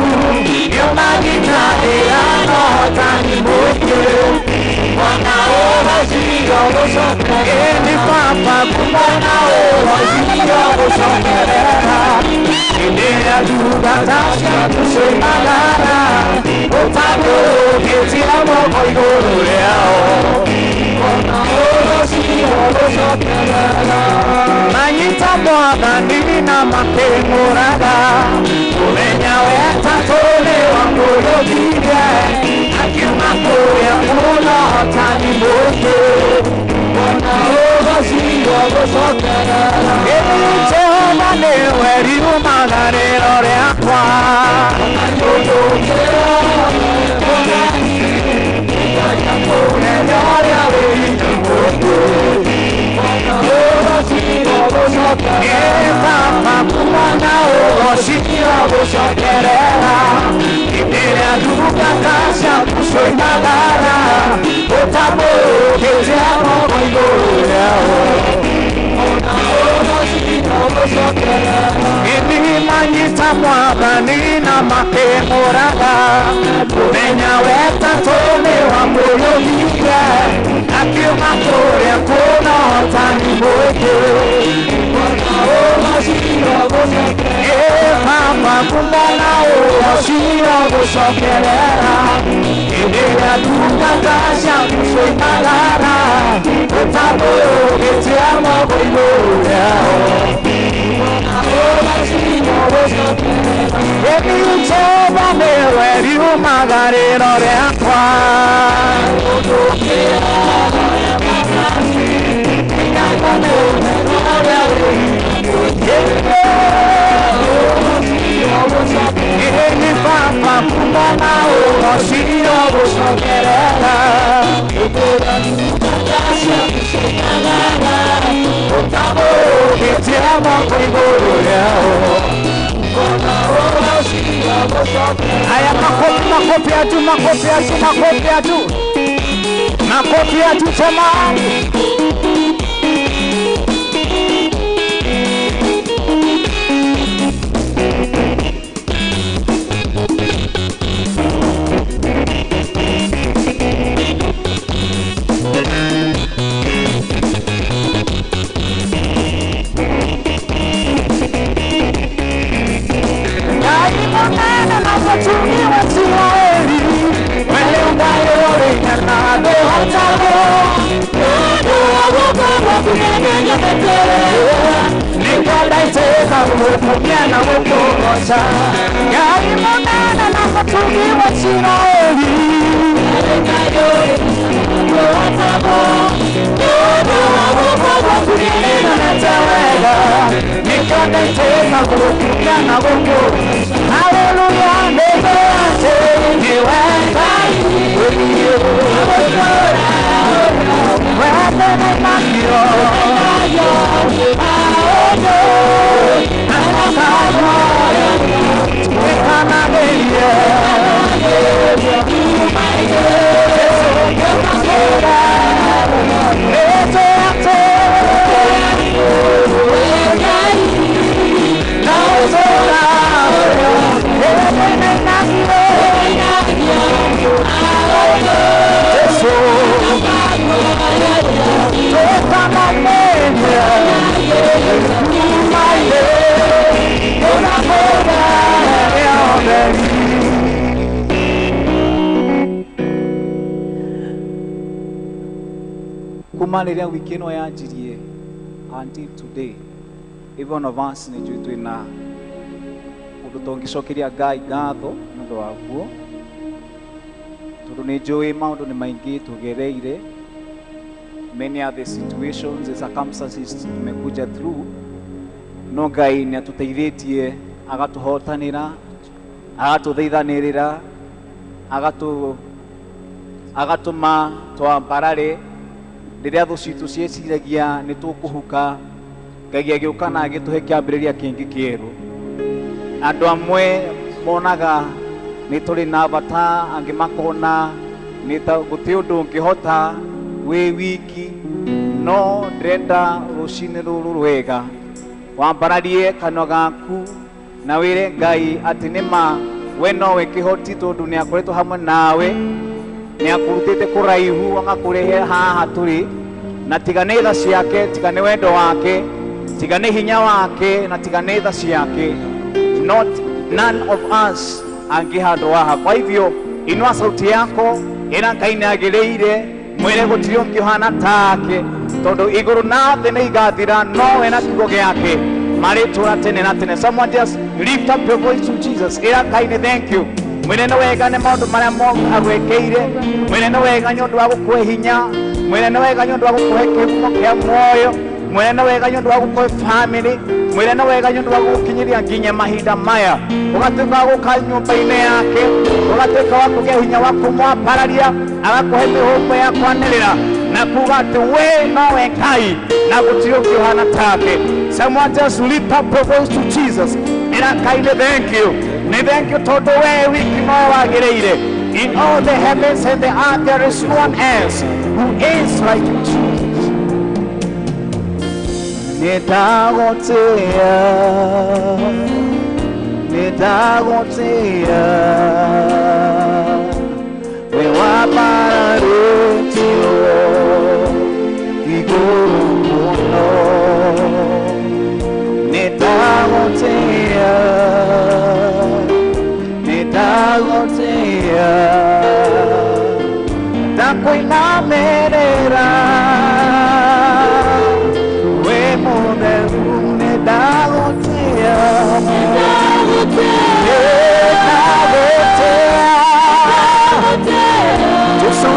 nĩũmanyitanĩra na ũhotani mũingĩ. Mwana ũracirio gũcokerera nĩ baba kumona ũracirio gũcokerera hĩndĩ ĩrĩa ndungata ciaku cioimagara ũtambũrũkĩtie moko igũrũ rĩao. Mwana ũracirio gũcokerera manyita mwathani na makĩmũraga mũthenya wetatũ nĩwamũriũkirie akiuma kũrĩa mũno ũhotani mũingĩ. Mwana ũracirio gũcokerera ĩni Jehova nĩwe riumagarĩro rĩakwa Ĩ baba kumona ũracirio gũcokerera Makofi ya juu jamani. Kuma rĩrĩa wiki ĩno yanjirie until today, every one of us nĩ njũĩ twĩna ũndũ tũngĩcokeria Ngai ngatho nĩ ũndũ waguo, tondũ nĩ njũĩ maũndũ nĩ maingĩ tũgereire, many are the situations and circumstances tumekuja through, no Ngai nĩ atũteithĩtie agatũhotanĩra, agatũthaithanĩrĩra, agatũma twambarare rĩrĩa thũ citũ cieciragia nĩ tũkũhuka. Ngai agĩũka na agĩtũhe kĩambĩrĩria kĩngĩ kĩerũ. Andũ amwe monaga nĩ tũrĩ na bata, angĩ makona nĩ ta gũtirĩ ũndũ ũngĩhota wĩ wiki, no ndĩrenda rũcinĩ rũrũ rwega wambararie kanua gaku na wĩre Ngai atĩ nĩma we nowe kĩhoti, tondũ nĩ akoretwo hamwe nawe, nĩ akũrutĩte kũraihu agakũrehe haha tũrĩ, na tiga nĩ tha ciake, tiga nĩ wendo wake, tiga nĩ hinya wake, na tiga nĩ tha ciake, not none of us angĩ handũ haha. Kwa hivyo inua sauti yako, ĩra Ngai nĩ agĩrĩire, mwĩre gũtirĩ ũngĩ ũhana take, tondũ igũrũ na thĩ nĩ igathira, no we na kiugo gĩake marĩtũũra tene na tene. Someone just lift up your voice to Jesus. Ĩra Ngai nĩ thank you. Mwĩre nĩ wega nĩ maũndũ marĩa agwĩkĩire, mwĩre nĩ wega nĩ ũndũ wa gũkũhe hinya, mwĩre nĩ wega nĩ ũndũ wa gũkũhe kĩhumo kĩa muoyo, mwĩre nĩ wega nĩ ũndũ wa gũkũhe family, mwĩre nĩ wega nĩ ũndũ wa gũgũkinyĩria nginya mahinda maya, ũgatuĩka wa gũka nyũmba-inĩ yake, ũgatuĩka wa kũgĩa hinya wa kũmwambararia, agakũhe mĩhũmũ ya kwanĩrĩra na kuga atĩ we nowe Ngai na gũtirĩ ũngĩ ũhana take. Someone just lift up your voice to Jesus. Ĩra Ngai nĩ thank you. Nĩ thengiũ tondũ we wiki nowe wagĩrĩire. In all the heavens and the earth there is no one else who is like you, Jesus. Nĩndagũtĩĩa, nĩndagũtĩĩa, wĩ wambararĩtio igũrũ mũno. Nĩndagũtĩĩa, nĩndagũtĩĩa, ndakũinamĩrĩra wĩ mũtheru. Nĩndagũtĩĩa, nĩndagũtĩĩa, Jesu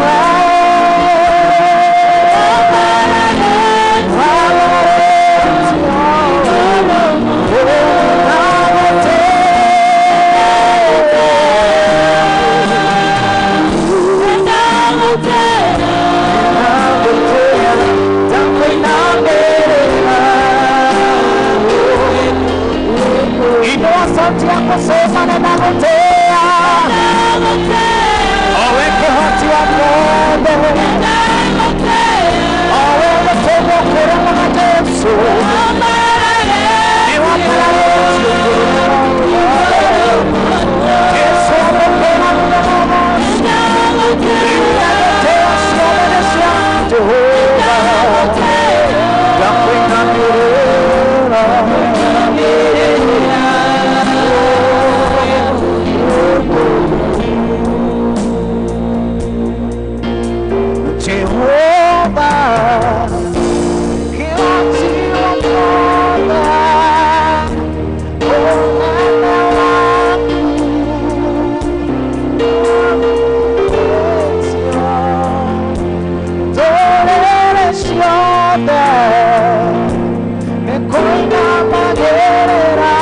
Inua sauti yako, sema ninakutea. Owe kihoti wa mothe, owe gũtũmwo kũrũma na Jesu. Jesu amũkĩra mũno. Ninakutea ciothe cia Jehova, ndakũinamĩrĩra. Jehovah, kihoti wa mothe, ũnene waku nĩwamũkĩtio. Ndũrĩrĩ ciothe nĩkũinamagĩrĩra,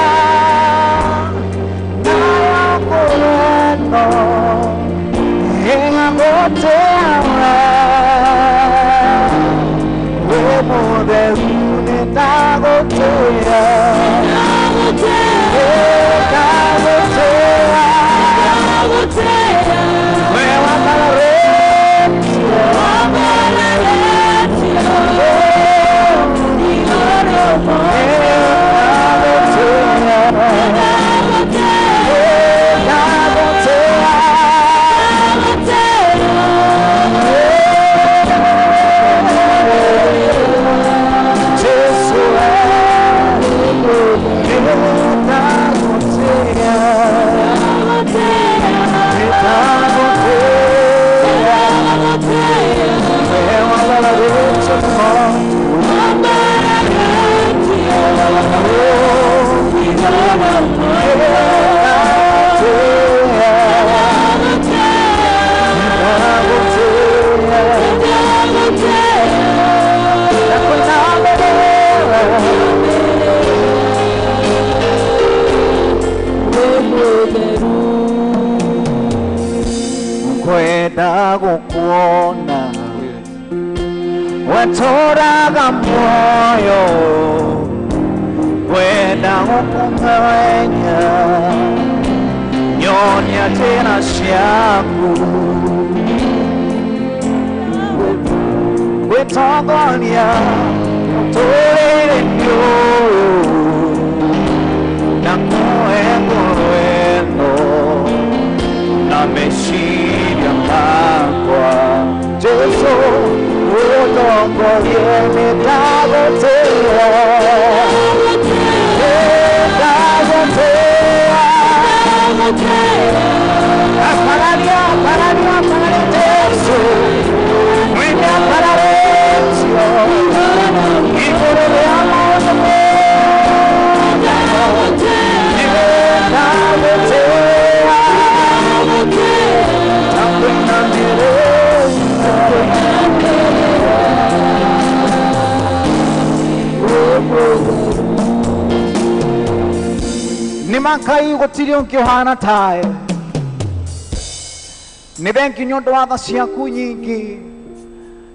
nayo ngoro ĩno ĩgagũtĩa we. Wĩ mũtheru, nĩndagũtĩa, nĩndagũtĩa, wĩ wambararĩtio Kwenda gukuona watoraga moyo, kwenda gukumenya nyonia tena ciaku, gwitongoria mũtũrĩre-inĩ ũyũ, na kũhe ngoro ĩno na meciria makwa. Jesu ũtongorie, nĩndagũtĩĩa, nĩndagũtĩĩa. Apararia, apararia, apararia Jesu, mwene apararĩtio igũrũ rĩa maũndũ mothe. Nĩndagũtĩĩa, ndakũinamĩrĩra. Nĩ makai gũtirĩ ũngĩ ũhana tawe. Nĩ thengiũ nĩ ũndũ wa tha ciaku nyingĩ,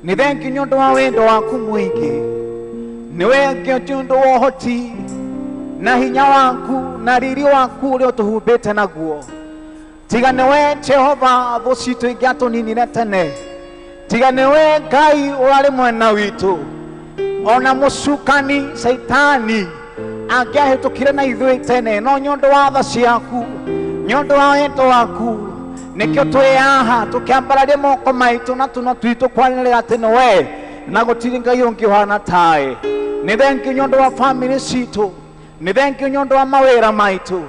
nĩ thengiũ nĩ ũndũ wa wendo waku mũingĩ, nĩ thengiũ nĩ ũndũ wa ũhoti, na hinya waku na riri waku ũrĩa ũtũhumbĩte naguo. Tiga nĩwe Jehova thũ citũ ingĩatũninire tene. Tiga nĩwe Ngai ũrarĩ mwena witũ. Ona mũcukani Caitani angĩahĩtũkire na ithuĩ tene, no nĩ ũndũ wa tha ciaku, nĩ ũndũ wa wendo waku, nĩkĩo twĩ haha tũkĩambararia moko maitũ na tũnua twitũ kwanĩrĩra atĩ nĩ we na gũtirĩ Ngai ũngĩ ũhana tawe. Nĩ thengiũ nĩ ũndũ wa bamĩrĩ citũ, nĩ thengiũ nĩ ũndũ wa mawĩra maitũ,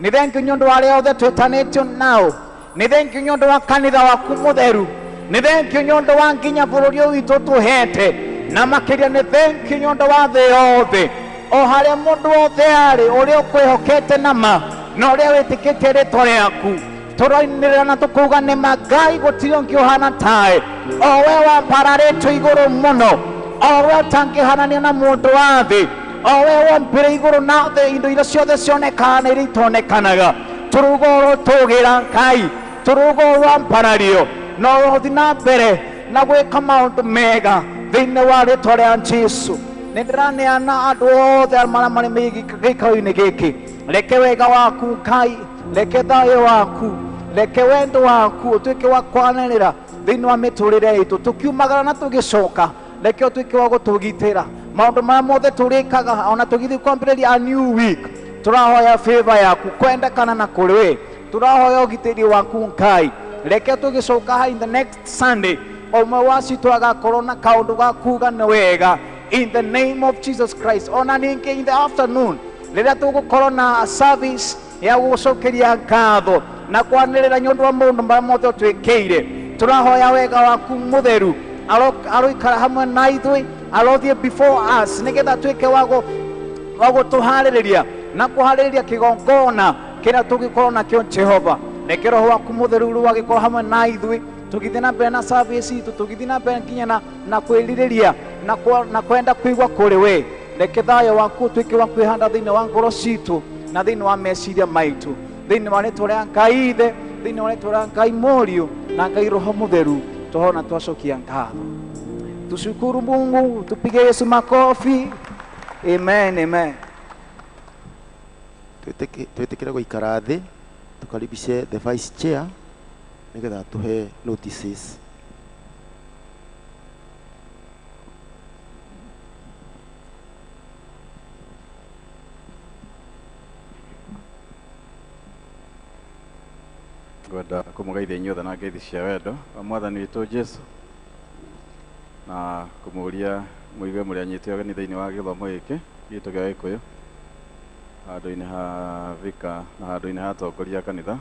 nĩ thengiũ nĩ ũndũ wa arĩa othe twĩtanĩtio nao, nĩ thengiũ nĩ ũndũ wa kanitha waku mũtheru, nĩ thengiũ nĩ ũndũ wa nginya bũrũri ũyũ witũ tũhete, na makĩria nĩ thengiũ nĩ ũndũ wa thĩ yothe. O harĩa mũndũ wothe arĩ, ũrĩa ũkwĩhokete na ma na ũrĩa wĩtĩkĩtie rĩtwa rĩaku, tũroinĩrĩra na tũkauga nĩ ma Ngai gũtirĩ ũngĩ ũhana tawe. O we wambararĩtwo igũrũ mũno, o we ũtangĩhananio na mũndũ wa thĩ, o we wombire igũrũ na thĩ indo iria ciothe cionekaga na iria itonekanaga. Tũrauga ũrotũgĩra Ngai, tũrauga ũrwambarario na ũrothiĩ na mbere na gwĩka maũndũ mega thĩinĩ wa rĩtwa rĩa Jesũ. Nĩ ndĩraneana andũ othe marĩa marĩ gĩikaro-inĩ gĩkĩ, reke wega waku Ngai, reke thayũ waku, reke wendo waku ũtuĩke wa kwanĩrĩra thĩinĩ wa mĩtũrĩre itũ, tũkiumagara na tũgĩcoka, reke ũtuĩke wa gũtũgitĩra maũndũ marĩa mothe tũrĩkaga, ona tũgĩthiĩ kwambĩrĩria a new week. Tũrahoya favor yaku kwendekana na kũrĩ we, tũrahoya ũgitĩri waku Ngai, reke tũgĩcoka in the next Sunday ũmwe wa citũ agakorwo na kaũndũ ga kuga nĩ wega in the name of Jesus Christ. Ona ningĩ in the afternoon rĩrĩa tũgũkorwo na service ya gũcokeria ngatho na kwanĩrĩra nĩ ũndũ wa maũndũ marĩa mothe ũtwĩkĩire, tũrahoya wega waku mũtheru aroikara hamwe na ithuĩ, arothiĩ before us nĩgetha tuĩke wa gũtũharĩrĩria na kũharĩrĩria kĩgongona kĩrĩa tũgĩkorwo nakĩo Jehova. Reke roho waku mũtheru rĩu agĩkorwo hamwe na ithuĩ tũgĩthiĩ na mbere na service itũ, tũgĩthiĩ na mbere nginya na kwĩrirĩria na kwenda kũigua kũrĩ we. Reke thayũ waku ũtuĩke wa kwĩhanda thĩinĩ wa ngoro citũ na thĩinĩ wa meciria maitũ, thĩinĩ wa rĩtwa rĩa Ngai Ithe, thĩinĩ wa rĩtwa rĩa Ngai Mũriũ na Ngai Roho Mũtheru, tũhona twacokia ngatho. Tushukuru Mungu, tupige Yesu makofi. Amen, amen. Twĩtĩkĩre gũikara thĩ, tũkaribishe the vice chair nĩgetha tũhe notices. Ngwenda kũmũgeithia inyuothe na ngeithi cia wendo wa Mwathani witũ Jesũ, na kũmũũria mũigue mũrĩ anyite ũgeni thĩinĩ wa gĩthomo gĩkĩ gitũ gĩa Gĩkũyũ handũ-inĩ ha vika na handũ-inĩ ha atongoria a kanitha,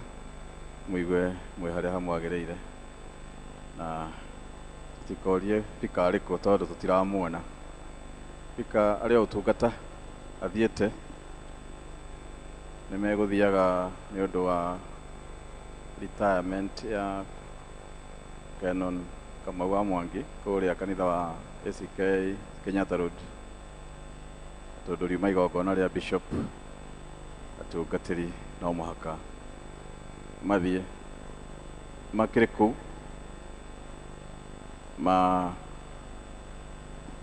mũigue mwĩ harĩa hamwagĩrĩire, na tũtikorie vika arĩ kũ tondũ tũtiramuona. Vika arĩ o ũtungata athiĩte, nĩ megũthiaga nĩ ũndũ wa retirement ya Canon Kamau wa Mwangi kũrĩa kanitha wa ACK Kenyatta Road, tondũ riuma igongona rĩa bishop atungatĩri no mũhaka mathiĩ makĩrĩ kũu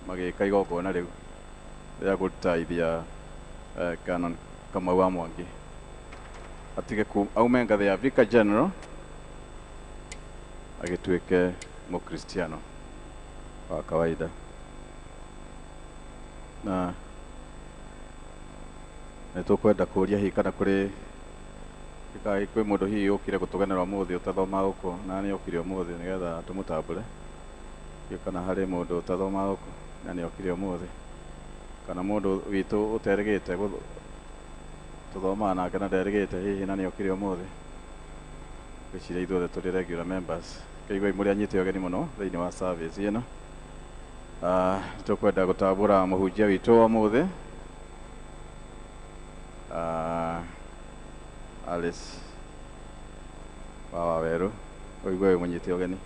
magĩka igongona rĩu rĩa gũtaithia Canon Kamau wa Mwangi atige aume ngathĩ ya Vicar General agĩtuĩke Mũkristiano wa kawaida. Na nĩ tũkwenda kũũria hihi kana kũrĩ kwĩ mũndũ hihi ũkire gũtũgenera ũmũthĩ ũtathomaga gũkũ na nĩ okire ũmũthĩ nĩgetha tũmũtambũre, kana harĩ mũndũ ũtathomaga gũkũ na nĩ okire ũmũthĩ, kana mũndũ witũ ũterĩgĩte tũthomaga nake na nderĩgĩte hihi na nĩ okire ũmũthĩ. Ngwĩciria ithuothe tũrĩ regular members. Kĩiguai mũrĩ anyite ũgeni mũno thĩinĩ wa service ĩno. Tũkwenda gũtambũra mũhunjia witũ wa ũmũthĩ, Alice wa Wawerũ. Ũigue wĩ mũnyite ũgeni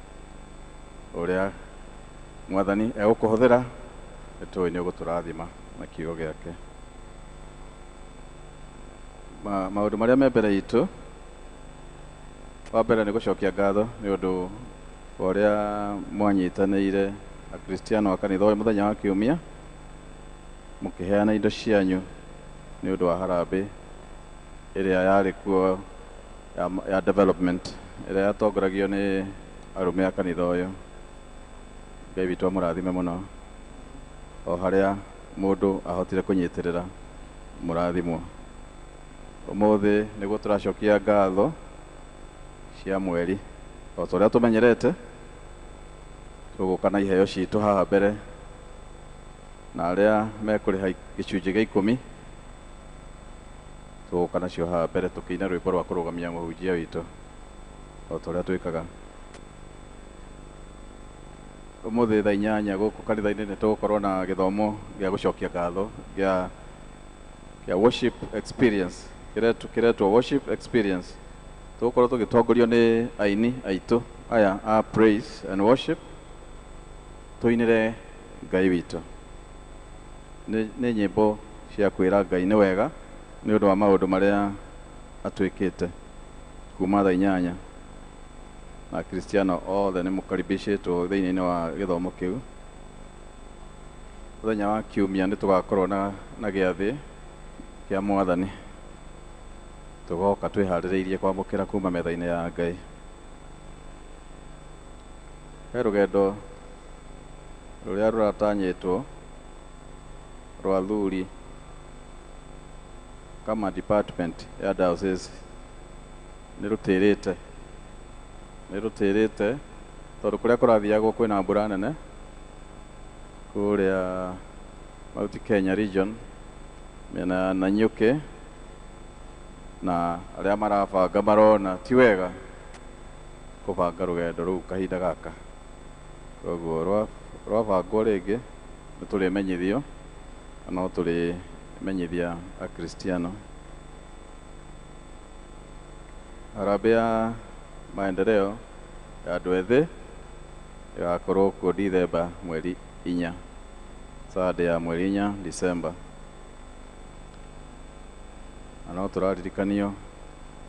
ũrĩa Mwathani egũkũhũthĩra, nĩtũĩ nĩ ũgũtũrathima na kiugo gĩake. Maũndũ marĩa me mbere itũ, wa mbere nĩ gũcokia ngatho nĩ ũndũ wa ũrĩa mwanyitanĩire Akristiano a kanitha ũyũ mũthenya wa kiumia mũkĩheana indo cianyu Nĩ ũndũ wa harambĩ ĩrĩa yarĩ kuo ya development ĩrĩa yatongoragio nĩ arũme a kanitha ũyũ. Ngai witũ amũrathime mũno o harĩa mũndũ ahotire kũnyitĩrĩra mũrathimwo. Ũmũthĩ nĩguo tũracokia ngatho cia mweri o ta ũrĩa tũmenyerete, tũgũka na iheo citũ haha mbere, na arĩa mekũrĩha gĩcunjĩ gĩa 10 tũgũka nacio haha mbere tũkĩina rwĩmbo rwa kũrũgamia mũhunjia witũ o ta ũrĩa twĩkaga. Ũmũthĩ thaa 8 gũkũ kanitha-inĩ nĩ tũgũkorwo na gĩthomo gĩa gũcokia ngatho gĩa worship experience, kĩretwo worship experience. Tũgũkorwo tũgĩtongorio nĩ aini aitũ aya a praise and worship, tũinĩre Ngai witũ. Nĩ nyĩmbo cia kwĩra Ngai nĩ wega nĩ ũndũ wa maũndũ marĩa atwĩkĩte kuma thaa 8. Na Akristiano othe nĩ mũkaribicĩtwo thĩinĩ wa gĩthomo kĩu. Mũthenya wa kiumia nĩ tũgakorwo na gĩathĩ kĩa Mwathani, tũgoka twĩharĩrĩirie kwamũkĩra kuma metha-inĩ ya Ngai. He rũgendo rũrĩa rũratanyĩtwo rwa athuri kama department ya diocese nĩ rũtĩrĩte, nĩ rũtĩrĩte tondũ kũrĩa kũrathiagwo kwĩna mbura nene kũrĩa Mount Kenya region mĩena ya Nanyuki, na arĩa marabanga marona ti wega kũbanga rũgendo rũu kahinda gaka. Koguo rwabangwo rĩngĩ nĩ tũrĩmenyithio, na no tũrĩmenyithia Akristiano. Harambĩ ya maendeleo ya andũ ethĩ ĩgakorwo kuo Dithemba mweri 4, Saturday ya mweri 4 December. Na no tũraririkanio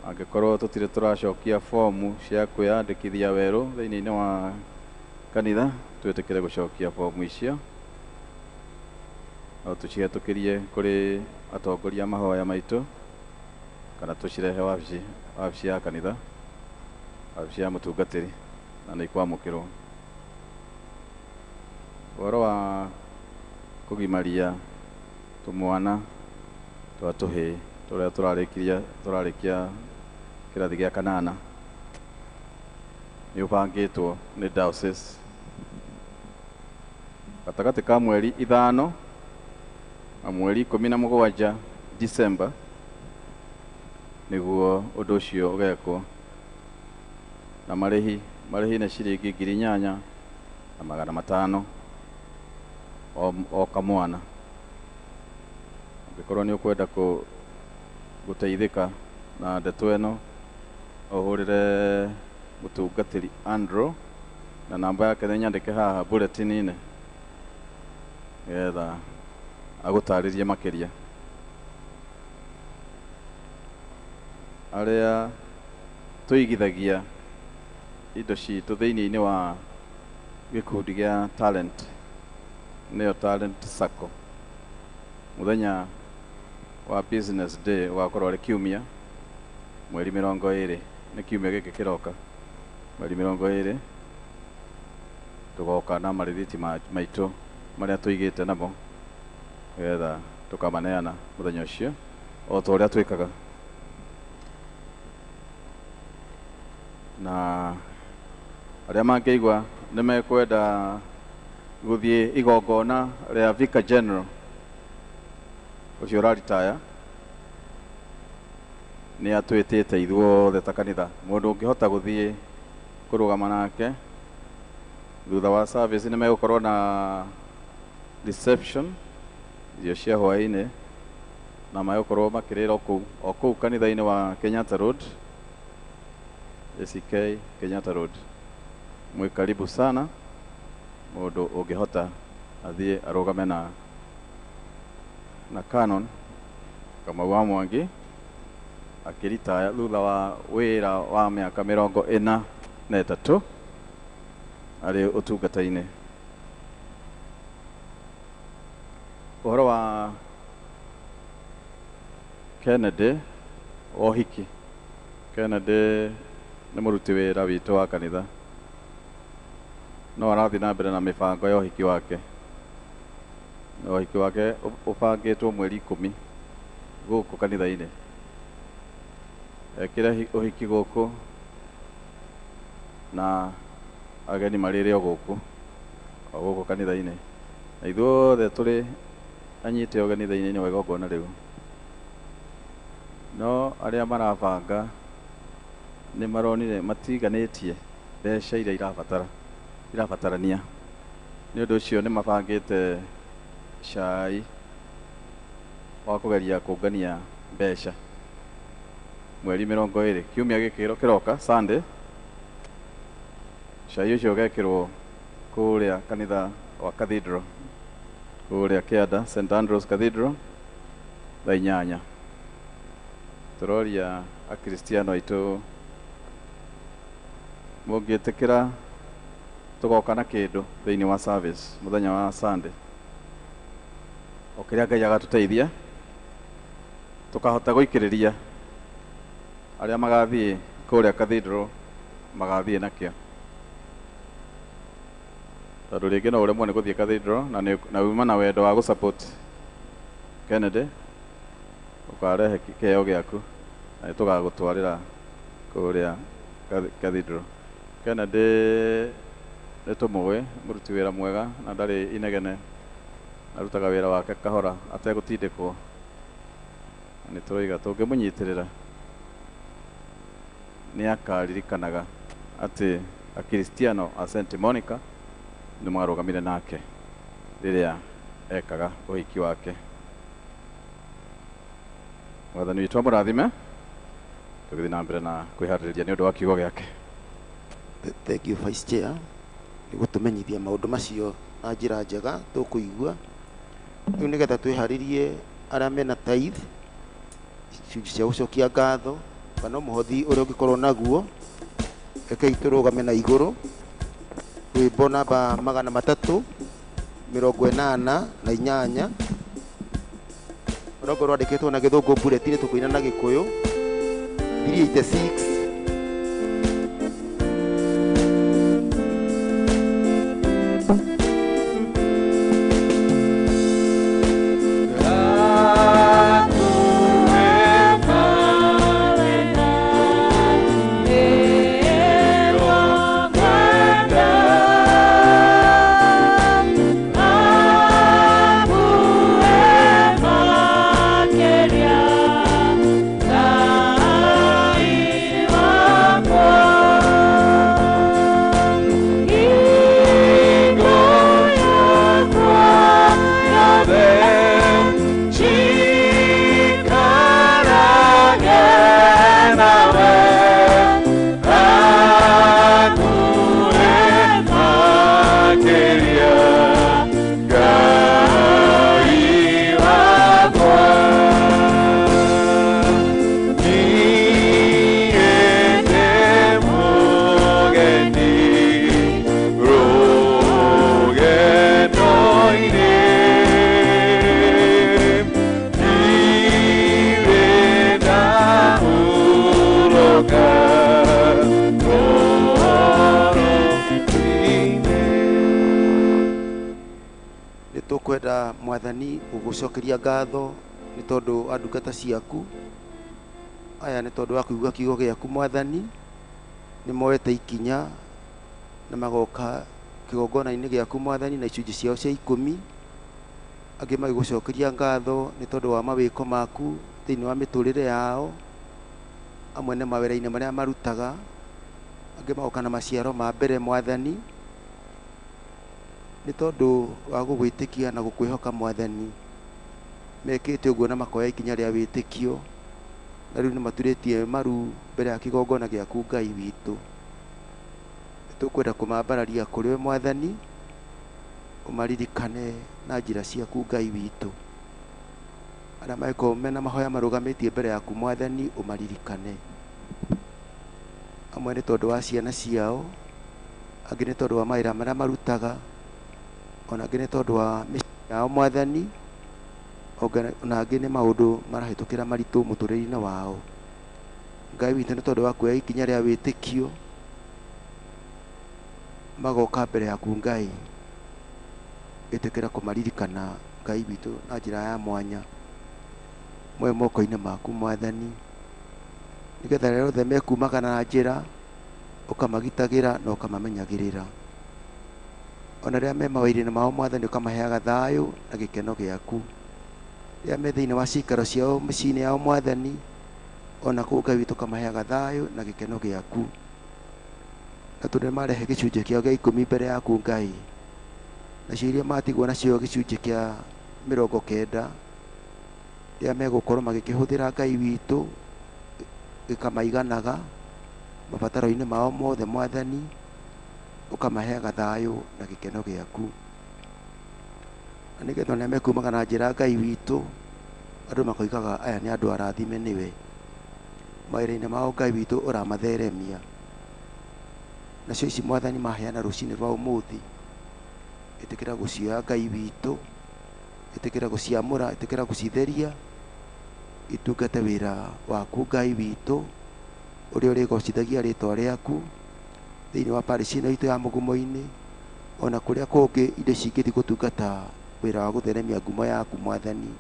angĩkorwo tũtirĩ tũracokia fomu cia kwĩyandĩkithia werũ thĩinĩ wa kanitha, twĩtĩkĩre gũcokia fomu icio, no tũcihetũkĩrie kũrĩ atongoria a mahoya maitũ, kana tũcirehe wabici ya kanitha, wabici ya mũtungatĩri, na nĩ ikwamũkĩrwo. Ũhoro wa kũgimaria tũmwana twa tũhĩĩ tũrĩa tũrarĩkia kĩrathi gĩa 8 nĩ ũbangĩtwo nĩ diocese gatagatĩ ka mweri 5 na mweri 17 December nĩguo ũndũ ũcio ũgekwo, na marĩhi nĩ ciringi 8,500 o kamwana. Angĩkorwo nĩ ũkwenda gũteithĩka na ndeto ĩno, ũhũrĩre mũtungatĩri Andrew na namba yake nĩ nyandĩke haha bulletin-inĩ nĩgetha agũtarĩrie makĩria. Arĩa tũigithagia indo citũ thĩinĩ wa gĩkundi gĩa talent, nĩyo Talent Sacco, mũthenya wa business day ũgakorwo arĩ kiumia mweri 20, nĩ kiumia gĩkĩ kĩroka mweri 20, tũgoka na marĩthiti maitũ marĩa tũigĩte namo nĩgetha tũkamaneana mũthenya ũcio o ta ũrĩa twĩkaga. Na arĩa mangĩigua nĩ mekwenda gũthiĩ igongona rĩa Vicar General ũcio ũraritaya, nĩ atwĩtĩte ithuothe ta kanitha. Mũndũ ũngĩhota gũthiĩ kũrũgama nake thutha wa service, nĩ megũkorwo na reception irio cia hwaĩ-inĩ, na megũkorwo makĩrĩra o kũu kanitha-inĩ wa Kenyatta Road, ACK Kenyatta Road. Mwĩ karibu sana, mũndũ ũngĩhota athiĩ arũgame na Canon Kamau wa Mwangi akĩritaya thutha wa wĩra wa mĩaka 43 arĩ ũtungata-inĩ. Ũhoro wa Kennedy wa ũhiki. Kennedy nĩ mũruti wĩra witũ wa kanitha, no arathiĩ na mbere na mĩbango ya ũhiki wake, na ũhiki wake ũbangĩtwo mweri 10 gũkũ kanitha-inĩ. Ekĩre ũhiki gũkũ na ageni marĩre o gũkũ, o gũkũ kanitha-inĩ, na ithuothe tũrĩ anyite ũgeni thĩinĩ wa igongona rĩu. No arĩa marabanga nĩ maronire matiganĩtie mbeca iria irabatarania, nĩ ũndũ ũcio nĩ mabangĩte cai wa kũgeria kũngania mbeca mweri 20 kiumia gĩkĩ kĩroka Sunday. Cai ũcio ũgekĩrwo kũrĩa kanitha wa Cathedral, kũrĩa Kĩanda, St Andrews Cathedral, thaa 8. Tũroria akristiano aitũ mũngĩtĩkĩra tũgoka na kĩndũ thĩinĩ wa service mũthenya wa Sunday, o kĩrĩa Ngai agatũteithia tũkahota gũikĩrĩria arĩa magathiĩ kũrĩa Cathedral magathiĩ nakĩo, tondũ rĩngĩ no ũremwo nĩ gũthiĩ Cathedral na uma na wendo wa gũ-support Kennedy, ũkarehe kĩheo gĩaku na nĩtũgagũtwarĩra kũrĩa Cathedral. Kennedy nĩ tũmũĩ, mũruti wĩra mwega na ndarĩ inegene, arutaga wĩra wake kahora ategũtindĩkwo, na nĩ tũroiga tũngĩmũnyitĩrĩra nĩ akaririkanaga atĩ akristiano a St Monica nĩ marũgamire nake rĩrĩa ekaga ũhiki wake. Mwathani witũ amũrathime, tũgĩthiĩ na mbere na kwĩharĩrĩria nĩ ũndũ wa kiugo gĩake. Thank you Vice Chair nĩ gũtũmenyithia maũndũ macio na njĩra njega tũkũigua. Rĩu nĩgetha twĩharĩrie arĩa mena tithe, icunjĩ cia gũcokia ngatho kana mũhothi ũrĩa ũngĩkorwo naguo, rekei tũrũgame na igũrũ. Rwĩmbo namba 388, rũrĩa rwandĩkĩtwo na gĩthũngũ bulletin tũkũina na gĩkũyũ 386. Tũkwenda Mwathani gũgũcokeria ngatho nĩ tondũ wa ndungata ciaku aya, nĩ tondũ wa kũigua kiugo gĩaku Mwathani, nĩ moete ikinya na magoka kĩgongona-inĩ gĩaku Mwathani na icunjĩ ciao cia 10, angĩ magĩgũcokeria ngatho nĩ tondũ wa mawĩko maku thĩinĩ wa mĩtũrĩre yao, amwe nĩ mawĩra-inĩ marĩa marutaga, angĩ magoka na maciaro ma mbere Mwathani, nĩ tondũ wa gũgwĩtĩkia na gũkwĩhoka Mwathani. Mekĩte ũguo na makoya ikinya rĩa wĩtĩkio, na rĩu nĩ maturĩtie maru mbere ya kĩgongona gĩaku Ngai witũ. Tũkwenda kũmambararia kũrĩ we Mwathani, ũmaririkane na njĩra ciaku Ngai witũ. Arĩa mangĩkorwo mena mahoya marũgamĩtie mbere yaku Mwathani, ũmaririkane. Amwe nĩ tondũ wa ciana ciao, angĩ nĩ tondũ wa mawĩra marĩa marutaga, ona angĩ nĩ tondũ wa mĩciĩ yao Mwathani. Ona angĩ nĩ maũndũ marahĩtũkĩra maritũ mũtũrĩre-inĩ wao. Ngai witũ, nĩ tondũ wa kuoya ikinya rĩa wĩtĩkio magoka mbere yaku Ngai, ĩtĩkĩra kũmaririkana Ngai witũ na njĩra ya mwanya. Moe moko-inĩ maku Mwathani, nĩgetha rĩrĩa othe mekumaga na njĩra ũkamagitagĩra na ũkamamenyagĩrĩra. Ona rĩrĩa me mawĩra-inĩ mao Mwathani, ũkamaheaga thayũ na gĩkeno gĩaku. Rĩrĩa me thĩinĩ wa cikaro ciao mĩciĩ-inĩ yao Mwathani, ona kũu Ngai witũ ũkamaheaga thayũ na gĩkeno gĩaku. Na tondũ nĩmarehe gĩcunjĩ kĩao gĩa 10 mbere yaku Ngai, nacio iria matigwo nacio gĩcunjĩ kĩa 90 rĩrĩa megũkorwo magĩkĩhũthĩra Ngai witũ gĩkamaiganaga mabataro-inĩ mao mothe Mwathani, ũkamaheaga thayũ na gĩkeno gĩaku. Na nĩgetha ona mekumaga na njĩra Ngai witũ, andũ makoigaga aya nĩ andũ arathime nĩwe. Mawĩra-inĩ mao Ngai witũ ũramatheremia. Nacio ici Mwathani maheana rũcinĩ rwa ũmũthĩ, ĩtĩkĩra gũcioya Ngai witũ, ĩtĩkĩra gũciamũra, ĩtĩkĩra gũcitheria, itungate wĩra waku Ngai witũ, ũrĩa ũrĩgocithagia rĩtwa rĩaku thĩinĩ wa parish ĩno itũ ya Mũgumo-inĩ, ona kũrĩa kũngĩ indo cingĩthiĩ gũtungata wĩra wa gũtheremia ngumo yaku Mwathani.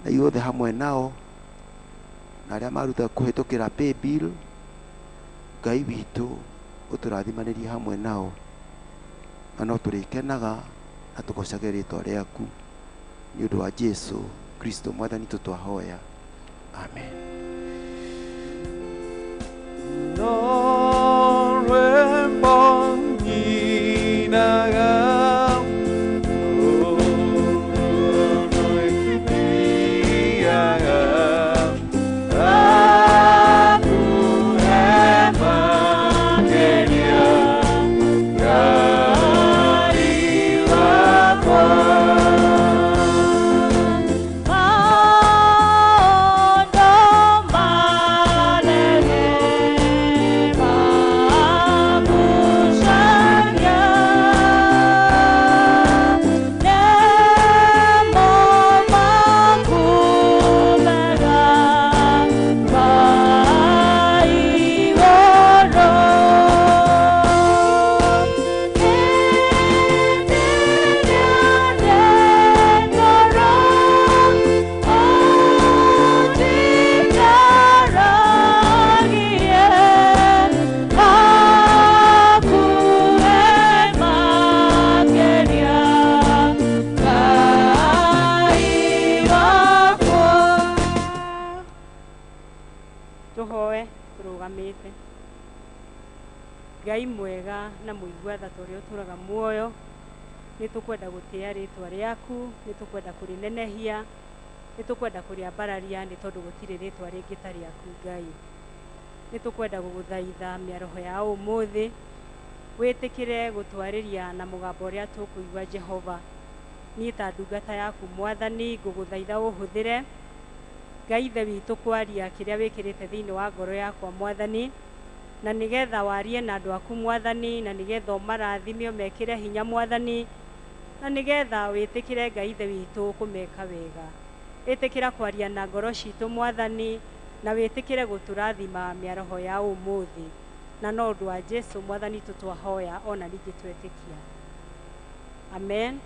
Na ithuothe hamwe nao na arĩa maruta kũhĩtũkĩra paybill, Ngai witũ ũtũrathimanĩrie hamwe nao, na no tũrĩkenaga na tũgocage rĩtwa rĩaku nĩ ũndũ wa Jesu Kristo Mwathani tũtwahoya, amen. Ngai mwega na mũigua tha ũrĩa ũtũraga muoyo, nĩ tũkwenda gũtĩa rĩtwa rĩaku, nĩ tũkwenda kũrĩnenehia, nĩ tũkwenda kũrĩambararia, nĩ tondũ gũtirĩ rĩtwa rĩngĩ ta rĩaku Ngai. Nĩ tũkwenda gũgũthaitha mĩaroho ya ũmũthĩ, wĩtĩkĩre gũtwarĩria na mũgambo ũrĩa tũkũigua Jehova. Niĩ ta ndungata yaku Mwathani, ngũgũthaitha ũhũthĩre Ngai ithe witũ kwaria kĩrĩa wĩkĩrĩte thĩinĩ wa ngoro yakwa Mwathani, na nĩgetha warie na andũ aku Mwathani, na nĩgetha ũmarathime ũmekĩre hinya Mwathani, na nĩgetha wĩtĩkĩre Ngai ithe witũ kũmeka wega. Ĩtĩkĩra kwaria na ngoro citũ Mwathani, na wĩtĩkĩre gũtũrathima mĩaroho ya ũmũthĩ. Na no ũndũ wa Jesu Mwathani tũtwahoya ona ningĩ twetĩkia, amen.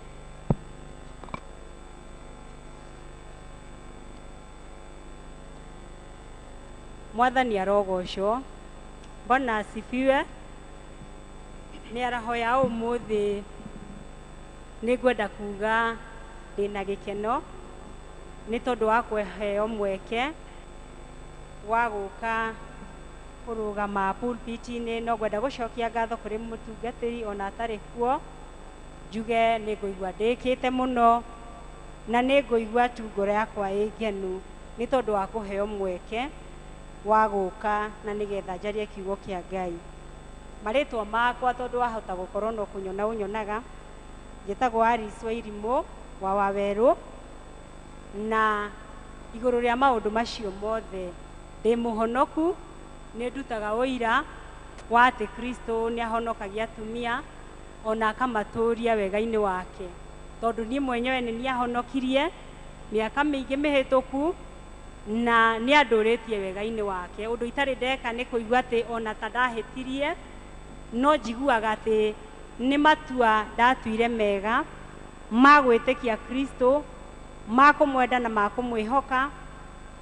Mwathani arogocwo. Bwana asifiwe. Mĩaraho ya ũmũthĩ nĩ ngwenda kuga ndĩna gĩkeno nĩ tondũ wa kũheo mweke wa gũka kũrũgama pulpit-inĩ. No ngwenda gũcokia ngatho kũrĩ mũtungatĩri ona atarĩ kuo, njuge nĩ ngũigua ndĩkĩte mũno na nĩ ngũigua tu ngoro yakwa ĩ ngenu nĩ tondũ wa kũheo mweke wa gũka na nĩgetha njarie kiugo kĩa Ngai. Marĩtwa makwa tondũ wahota gũkorwo no kũnyona ũnyonaga, njĩtagwo Alice Wairimũ wa Wawerũ, na igũrũ rĩa maũndũ macio mothe ndĩ mũhonoku, nĩ ndutaga ũira wa atĩ Kristo nĩ ahonokagia atumia ona akamatũria wega-inĩ wake, tondũ niĩ mwenyewe nĩ niĩ ahonokirie Mĩaka mĩingĩ mĩhĩtũku na nĩ andũrĩtie wega-inĩ wake. Ũndũ itarĩ ndeka nĩ kũigua atĩ ona ta ndahĩtirie, no njiguaga atĩ nĩ matua ndatuire mega ma gwĩtĩkia Kristo, ma kũmwenda na ma kũmwĩhoka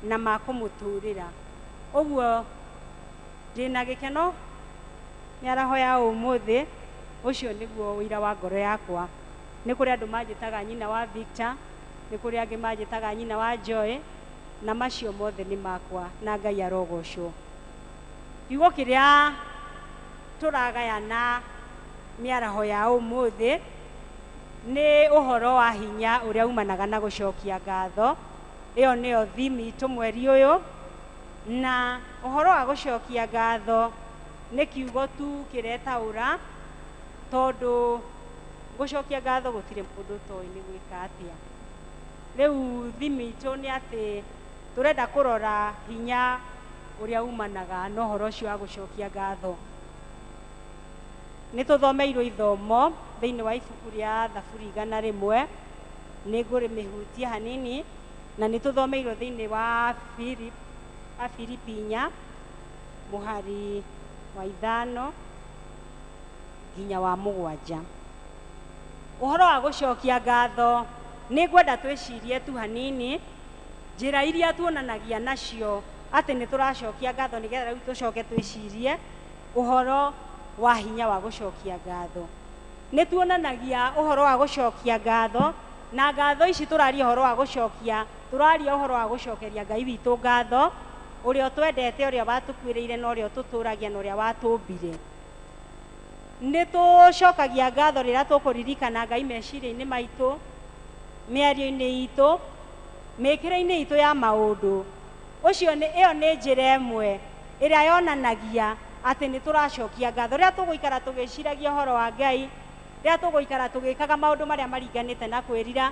na ma kũmũtũũrĩra. Ũguo ndĩna gĩkeno mĩaraho ya ũmũthĩ, ũcio nĩguo ũira wa ngoro yakwa. Nĩ kũrĩ andũ manjĩtaga nyina wa Victor, nĩ kũrĩ angĩ manjĩtaga nyina wa Joy, na macio mothe nĩ makwa na Ngai arogocwo. Kiugo kĩrĩa tũragayana mĩaraho ya ũmũthĩ nĩ ũhoro wa hinya ũrĩa umanaga na gũcokia ngatho. Ĩyo nĩyo theme itũ mweri ũyũ, na ũhoro wa gũcokia ngatho nĩ kiugo tu kĩretaũra, tondũ gũcokia ngatho gũtirĩ mũndũ ũtoĩ nĩ gwĩka atĩa. Rĩu theme itũ nĩ atĩ tũrenda kũrora hinya ũrĩa umanaga na ũhoro ũcio wa gũcokia ngatho. Nĩ tũthomeirwo ithomo thĩinĩ wa ibuku rĩa Thaburi 100, nĩ ngũrĩmĩhutia hanini, na nĩ tũthomeirwo thĩinĩ wa Afilipi 4 mũhari wa 5 nginya wa 7. Ũhoro wa gũcokia ngatho nĩ ngwenda twĩcirie tu hanini njĩra iria tuonanagia nacio atĩ nĩ tũracokia ngatho, nĩgetha rĩu tũcoke twĩcirie ũhoro wa hinya wa gũcokia ngatho. Nĩ tuonanagia ũhoro wa gũcokia ngatho, na ngatho ici tũraria ũhoro wa gũcokia, tũraria ũhoro wa gũcokeria Ngai witũ ngatho, ũrĩa ũtwendete, ũrĩa watũkuĩrĩire, na ũrĩa ũtũtũragia, na ũrĩa watũmbire. Nĩ tũcokagia ngatho rĩrĩa tũkũririkana Ngai meciria-inĩ maitũ, mĩario-inĩ itũ, mĩkĩre-inĩ itũ ya maũndũ. Ũcio nĩ, ĩyo nĩ njĩra ĩmwe ĩrĩa yonanagia atĩ nĩ tũracokia ngatho. Rĩrĩa tũgũikara tũgĩciragia ũhoro wa Ngai, rĩrĩa tũgũikara tũgĩkaga maũndũ marĩa maringanĩte na kwĩrira,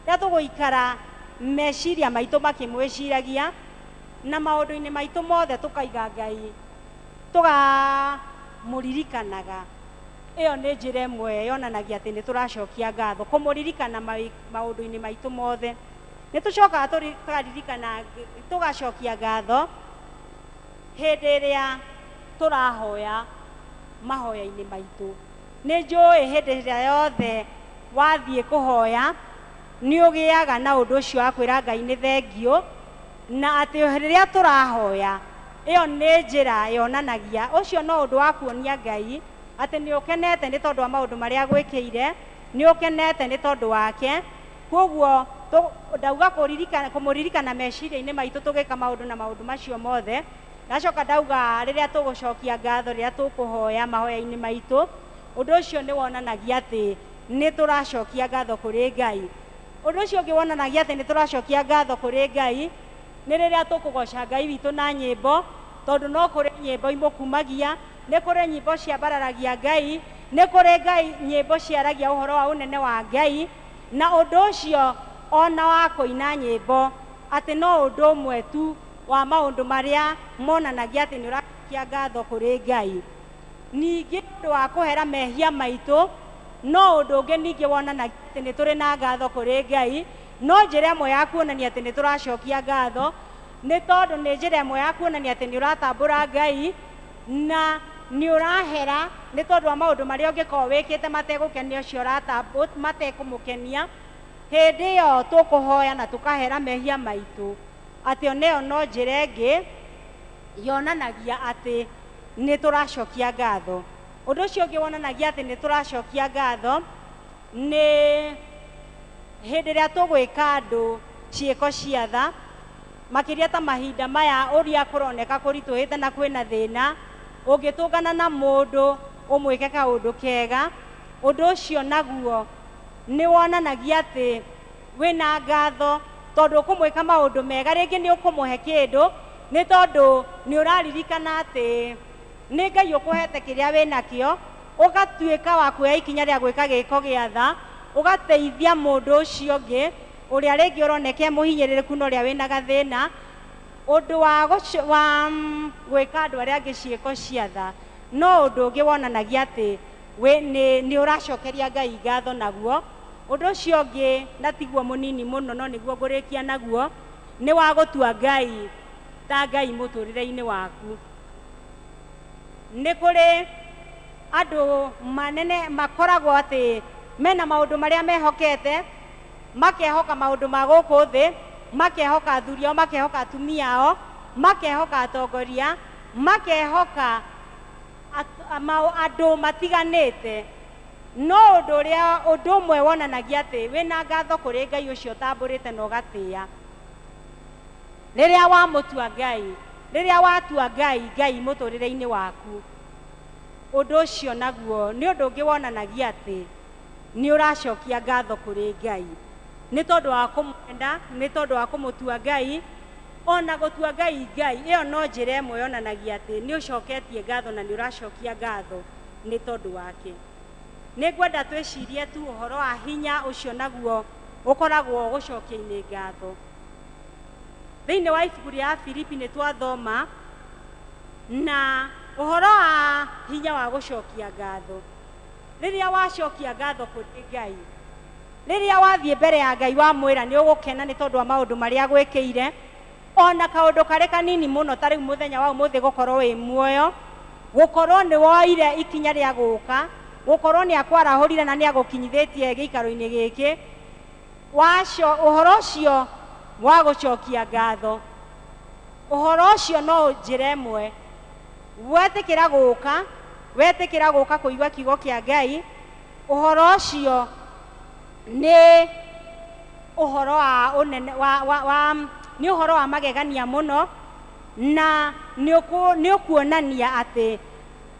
rĩrĩa tũgũikara meciria maitũ makĩmwĩciragia, na maũndũ-inĩ maitũ mothe tũkaiga Ngai, tũkamũririkanaga. Ĩyo nĩ njĩra ĩmwe yonanagia atĩ nĩ tũracokia ngatho, kũmũririkana maũndũ-inĩ maitũ mothe. Nĩ tũcokaga tũkaririkana, tũgacokia ngatho hĩndĩ ĩrĩa tũrahoya mahoya-inĩ maitũ. Nĩ njũĩ hĩndĩ ĩrĩa yothe wathiĩ kũhoya nĩ ũgĩaga na ũndũ ũcio wa kwĩra Ngai nĩ thengiũ, na atĩ rĩrĩa tũrahoya ĩyo nĩ njĩra yonanagia ũcio no ũndũ wa kuonia Ngai atĩ nĩ ũkenete nĩ tondũ wa maũndũ marĩa agwĩkĩire, nĩ ũkenete nĩ tondũ wake. Koguo ndauga kũmũririkana meciria-inĩ maitũ tũgĩka maũndũ na maũndũ macio mothe. Ndacoka ndauga rĩrĩa tũgũcokia ngatho, rĩrĩa tũkũhoya mahoya-inĩ maitũ, ũndũ ũcio nĩ wonanagia atĩ nĩ tũracokia ngatho kũrĩ Ngai. Ũndũ ũcio ũngĩ wonanagia atĩ nĩ tũracokia ngatho kũrĩ Ngai nĩ rĩrĩa tũkũgoca Ngai witũ na nyĩmbo, tondũ no kũrĩ nyĩmbo imũkumagia, nĩ kũrĩ nyĩmbo ciambararagia Ngai, nĩ kũrĩ Ngai nyĩmbo ciaragia ũhoro wa ũnene wa Ngai, na ũndũ ũcio ona wa kũina nyĩmbo atĩ no ũndũ ũmwe tu wa maũndũ marĩa monanagia atĩ nĩ ũracokia ngatho kũrĩ Ngai. Ningĩ ũndũ wa kũhera mehia maitũ no ũndũ ũngĩ ningĩ wonanagia atĩ nĩ tũrĩ na ngatho kũrĩ Ngai. No njĩra ĩmwe ya kuonania atĩ nĩ tũracokia ngatho nĩ tondũ nĩ njĩra ĩmwe ya kuonania atĩ nĩ ũratambũra Ngai na nĩ ũrahera nĩ tondũ wa maũndũ marĩa ũngĩkorwo wĩkĩte mategũkenia ũcio matekũmũkenia. Hĩndĩ ĩyo tũkũhoya na tũkahera mehia maitũ, atĩ ona ĩyo no njĩra ĩngĩ yonanagia atĩ nĩ tũracokia ngatho. Ũndũ ũcio ũngĩ wonanagia atĩ nĩ tũracokia ngatho nĩ hĩndĩ ĩrĩa tũgwĩka andũ ciĩko cia tha, makĩria ta mahinda maya ũrĩa kũroneka kũritũhĩte na kwĩna thĩna, ũngĩtũngana na mũndũ ũmwĩke kaũndũ kega, ũndũ ũcio naguo nĩ wonanagia atĩ wĩna ngatho, tondũ ũkũmwĩka maũndũ mega, rĩngĩ nĩ ũkũmũhe kĩndũ nĩ tondũ nĩ ũraririkana atĩ nĩ Ngai ũkũhete kĩrĩa wĩnakĩo, ũgatuĩka wa kuoya ikinya rĩa gwĩka gĩko gĩa tha, ũgateithia mũndũ ũcio ũngĩ ũrĩa rĩngĩ ũroneka e mũhinyĩrĩrĩku na ũrĩa wĩna gathĩna. Ũndũ wa gwĩka andũ arĩa angĩ ciĩko cia tha no ũndũ ũngĩ wonanagia atĩ nĩ ũracokeria Ngai ngatho naguo, Ũndũ ũcio ũngĩ na tiguo mũnini mũno no nĩguo ngũrĩkia naguo nĩ wa gũtua Ngai ta Ngai mũtũrĩre-inĩ waku. Nĩ kũrĩ andũ manene makoragwo atĩ mena maũndũ marĩa mehokete, makehoka maũndũ ma gũkũ thĩ, makehoka athuri ao, makehoka atumia ao, makehoka atongoria, makehoka andũ matiganĩte. No ũndũ ũrĩa ũndũ ũmwe wonanagia atĩ wĩna ngatho kũrĩ Ngai ũcio ũtambũrĩte na ũgatĩĩa. Rĩrĩa wamũtua Ngai, rĩrĩa watua Ngai Ngai mũtũrĩre-inĩ waku, ũndũ ũcio naguo nĩ ũndũ ũngĩ wonanagia atĩ nĩ ũracokia ngatho kũrĩ Ngai. Nĩ tondũ wa kũmwenda, nĩ tondũ wa kũmũtua Ngai, ona gũtua Ngai Ngai, ĩyo no njĩra ĩmwe yonanagia atĩ nĩ ũcoketie ngatho na nĩ ũracokia ngatho nĩ tondũ wake. Nĩ ngwenda twĩcirie tu ũhoro wa hinya ũcio naguo ũkoragwo gũcokia-inĩ ngatho. Thĩinĩ wa ibuku rĩa Filipi nĩ twathoma na ũhoro wa hinya wa gũcokia ngatho. Rĩrĩa wacokia ngatho kũrĩ Ngai, rĩrĩa wathiĩ mbere ya Ngai wamwĩra nĩ ũgũkena nĩ tondũ wa maũndũ marĩa agwĩkĩire, ona kaũndũ karĩ kanini mũno ta rĩu mũthenya wa ũmũthĩ gũkorwo wĩ muoyo, gũkorwo nĩ woire ikinya rĩa gũka, gũkorwo nĩ akwarahũrire na nĩ agũkinyithĩtie gĩikaro-inĩ gĩkĩ, ũhoro ũcio wa gũcokia ngatho, ũhoro ũcio no njĩra ĩmwe wetĩkĩra gũka, wetĩkĩra gũka kũigua kiugo kĩa Ngai, ũhoro ũcio nĩ ũhoro wa ũnene wa nĩ ũhoro wa magegania mũno, na nĩ ũkuonania atĩ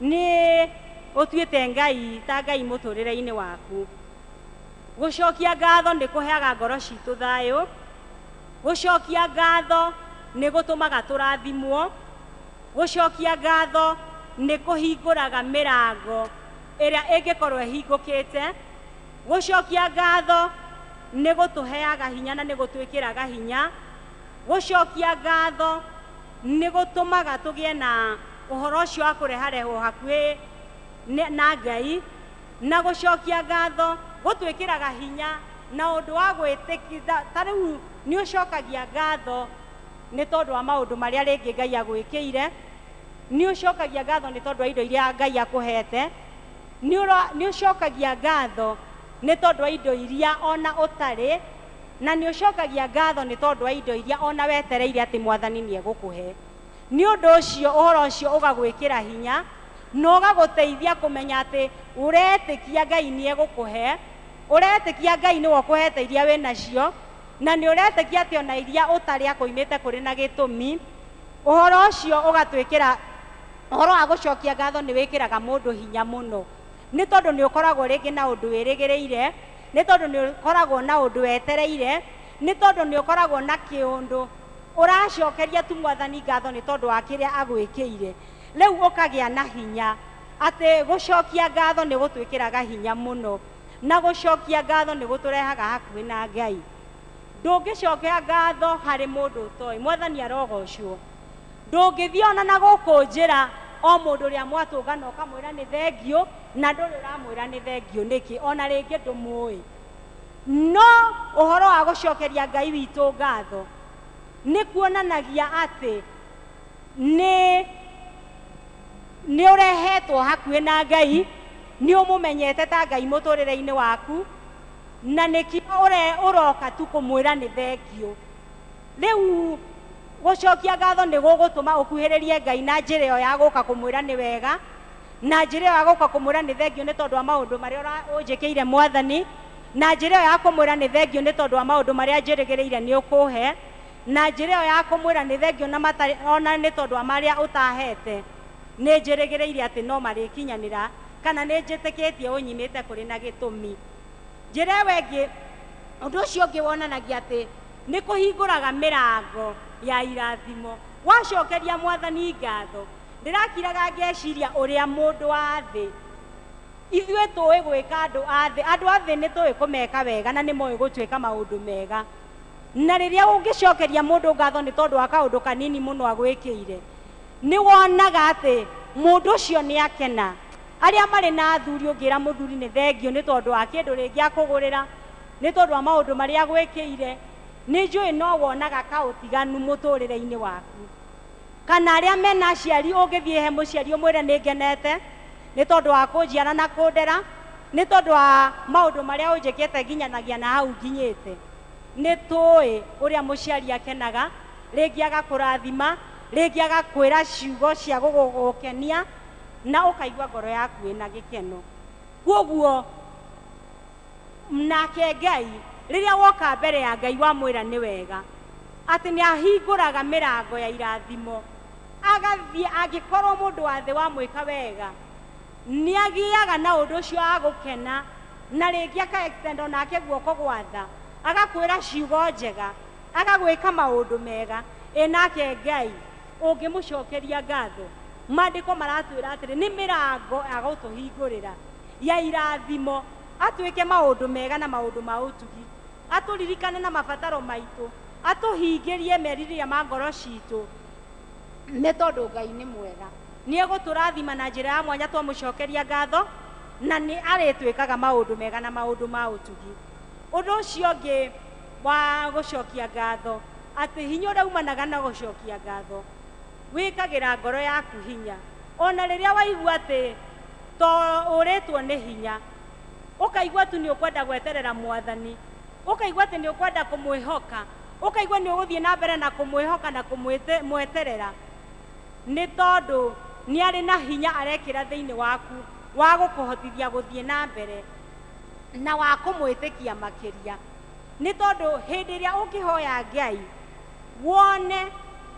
nĩ ũtuĩte Ngai ta Ngai mũtũrĩre-inĩ waku. Gũcokia ngatho nĩ kũheaga ngoro citũ thayũ. Gũcokia ngatho nĩ gũtũmaga tũrathimwo. Gũcokia ngatho nĩ kũhingũraga mĩrango ĩrĩa ĩngĩkorwo ĩhingũkĩte. Gũcokia ngatho nĩ gũtũheaga hinya na nĩ gũtwĩkĩraga hinya. Gũcokia ngatho nĩ gũtũmaga tũgĩe na ũhoro ũcio wa kũreharehwo hakuhĩ na Ngai, na gũcokia ngatho gũtwĩkĩraga hinya na ũndũ wa gwĩtĩkia. Ta rĩu nĩ ũcokagia ngatho nĩ tondũ wa maũndũ marĩa rĩngĩ Ngai agwĩkĩire, nĩ ũcokagia ngatho nĩ tondũ wa indo iria Ngai akũhete, nĩ ũcokagia ngatho nĩ tondũ wa indo iria ona ũtarĩ, na nĩ ũcokagia ngatho nĩ tondũ wa indo iria ona wetereire atĩ Mwathani nĩ egũkũhe. Nĩ ũndũ ũcio ũhoro ũcio ũgagwĩkĩra hinya na ũgagũteithia kũmenya atĩ ũretĩkia Ngai nĩ egũkũhe, ũretĩkia Ngai nĩwe ũkũhete iria wĩnacio, na nĩ ũretĩkia atĩ ona iria ũtarĩ akũimĩte kũrĩ na gĩtũmi. Ũhoro ũcio ũgatwĩkĩra, ũhoro wa gũcokia ngatho nĩ wĩkĩraga mũndũ hinya mũno, nĩ tondũ nĩ ũkoragwo rĩngĩ na ũndũ wĩrĩgĩrĩire, nĩ tondũ nĩ ũkoragwo na ũndũ wetereire, nĩ tondũ nĩ ũkoragwo na kĩũndũ ũracokeria tu Mwathani ngatho nĩ tondũ wa kĩrĩa agwĩkĩire. Rĩu ũkagĩa na hinya atĩ gũcokia ngatho nĩ gũtwĩkĩraga hinya mũno, na gũcokia ngatho nĩ gũtũrehaga hakuhĩ na Ngai. Ndũngĩcokia ngatho harĩ mũndũ ũtoĩ, Mwathani arogocwo. Ndũngĩthiĩ ona na gũkũ njĩra o mũndũ ũrĩa mwatũngana ũkamwĩra nĩ thengiũ, na ndũrĩ ũramwĩra nĩ thengiũ nĩkĩ, ona rĩngĩ ndũmũĩ. No ũhoro wa gũcokeria Ngai witũ ngatho nĩ kuonanagia atĩ nĩ ũrehetwo hakuhĩ na Ngai, nĩ ũmũmenyete ta Ngai mũtũrĩre-inĩ waku, na nĩkĩo ũroka tu kũmwĩra nĩ thengiũ. Rĩu gũcokia ngatho nĩ gũgũtũma ũkuhĩrĩrie Ngai na njĩra ĩyo ya gũka kũmwĩra nĩ wega, na njĩra ĩyo ya gũka kũmwĩra nĩ thengiũ nĩ tondũ wa maũndũ marĩa ũnjĩkĩire Mwathani, na njĩra ĩyo ya kũmwĩra nĩ thengiũ nĩ tondũ wa maũndũ marĩa njĩrĩgĩrĩire nĩ ũkũhe, na njĩra ĩyo ya kũmwĩra nĩ thengiũ na matarĩ ona nĩ tondũ wa marĩa ũtahete, nĩ njĩrĩgĩrĩire atĩ no marĩkinyanĩra, kana nĩ njĩtĩkĩtie ũnyimĩte kũrĩ na gĩtũmi. Njĩra ĩyo ĩngĩ, ũndũ ũcio ũngĩ wonanagia atĩ nĩ kũhingũraga mĩrango ya irathimo. Wacokeria Mwathani ngatho, ndĩrakiraga ngeciria ũrĩa mũndũ wa thĩ, ithuĩ tũĩ gwĩka andũ a thĩ, andũ a thĩ nĩ tũĩ kũmeka wega na nĩ moĩ gũtuĩka maũndũ mega. Na rĩrĩa ũngĩcokeria mũndũ ngatho nĩ tondũ wa kaũndũ kanini mũno agwĩkĩire, nĩ wonaga atĩ mũndũ ũcio nĩ akena. Arĩa marĩ na athuri ũngĩra mũthuri nĩ thengiũ nĩ tondũ wa kĩndũ rĩngĩ akũgũrĩra, Nĩ tondũ wa maũndũ marĩa agwĩkĩire, nĩ njũĩ no wonaga kaũtiganu mũtũrĩre-inĩ waku. Kana arĩa mena aciari ũngĩthiĩ he mũciari ũmwĩre nĩ ngenete nĩ tondũ wa kũnjiara na kũndera, nĩ tondũ wa maũndũ marĩa ũnjĩkĩte nginyanagia na hau nginyĩte. Nĩ tũĩ ũrĩa mũciari akenaga, rĩngĩ agakũrathima, rĩngĩ agakwĩra ciugo cia gũgũkenia na ũkaigua ngoro yaku ĩna gĩkeno. Kwoguo nake Ngai rĩrĩa woka mbere ya Ngai wamwĩra nĩ wega, atĩ nĩ ahingũraga mĩrango ya irathimo, agathiĩ angĩkorwo mũndũ wa thĩ wamwĩka wega nĩ agĩaga na ũndũ ũcio wa gũkena, na rĩngĩ aka extend onake guoko gwa tha, agakwĩra ciugo njega, agagwĩka maũndũ mega. Ĩ nake Ngai ũngĩmũcokeria ngatho, maandĩko maratwĩra atĩrĩ nĩ mĩrango agũtũhingũrĩra ya irathimo, atwĩke maũndũ mega na maũndũ ma ũtugi, atũririkane na mabataro maitũ, atũhingĩrie merirĩria ma ngoro citũ, nĩ tondũ Ngai nĩ mwega. Nĩ egũtũrathima na njĩra ya mwanya twamũcokeria ngatho, na nĩ arĩtwĩkaga maũndũ mega na maũndũ ma ũtugi. Ũndũ ũcio ũngĩ wa gũcokia ngatho, atĩ hinya ũrĩa umanaga na gũcokia ngatho wĩkagĩra ngoro yaku hinya. Ona rĩrĩa waigua atĩ to ũrĩtwo nĩ hinya, ũkaigua tu nĩ ũkwenda gweterera Mwathani, ũkaigua atĩ nĩ ũkwenda kũmwĩhoka, ũkaigua nĩ ũgũthiĩ na mbere na kũmwĩhoka na kũmweterera, nĩ tondũ nĩ arĩ na hinya arekĩra thĩinĩ waku wa gũkũhotithia gũthiĩ na mbere na wa kũmwĩtĩkia makĩria. Nĩ tondũ hĩndĩ ĩrĩa ũngĩhoya Ngai wone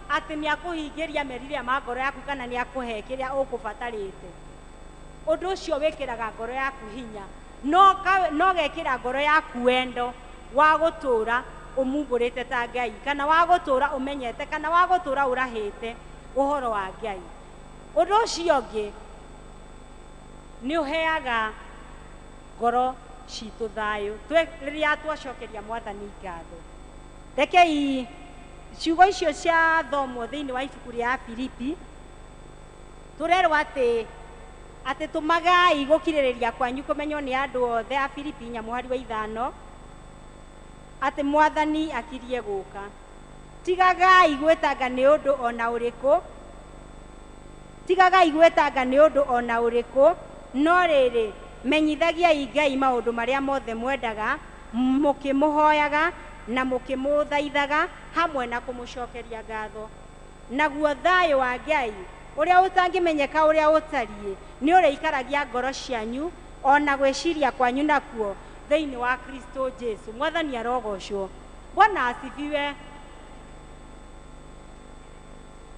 atĩ nĩ akũhingĩria merirĩria ma ngoro yaku kana nĩ akũhe kĩrĩa ũkũbatarĩte, ũndũ ũcio wĩkĩraga ngoro yaku hinya, no gekĩra ngoro yaku wendo wa gũtũũra ũmumbũrĩte ta Ngai, kana wa gũtũũra ũmenyete, kana wa gũtũũra ũrahĩte ũhoro wa Ngai. Ũndũ ũcio ũngĩ nĩ ũheaga ngoro citũ thayũ rĩrĩa twacokeria Mwathani ngatho. Rekei ciugo icio cia thomwo thĩinĩ wa ibuku rĩa Filipi, tũrerwo atĩ tũmagai gũkirĩrĩria kwanyu kũmenywo nĩ andũ othe. A Filipi 4 mũhari wa 5, atĩ Mwathani akirie gũka. Tigagai gwĩtanga nĩ ũndũ ona ũrĩkũ, tigagai gwĩtanga nĩ ũndũ ona ũrĩkũ, no rĩrĩ menyithagiai Ngai maũndũ marĩa mothe mwendaga, mũkĩmũhoyaga na mũkĩmũthaithaga hamwe na kũmũcokeria ngatho. Naguo thayũ wa Ngai ũrĩa ũtangĩmenyeka ũrĩa ũtariĩ nĩ ũrĩikaragia ngoro cianyu ona gwĩciria kwanyu nakuo thĩinĩ wa Kristo Jesu. Mwathani arogocwo. Bwana asifiwe.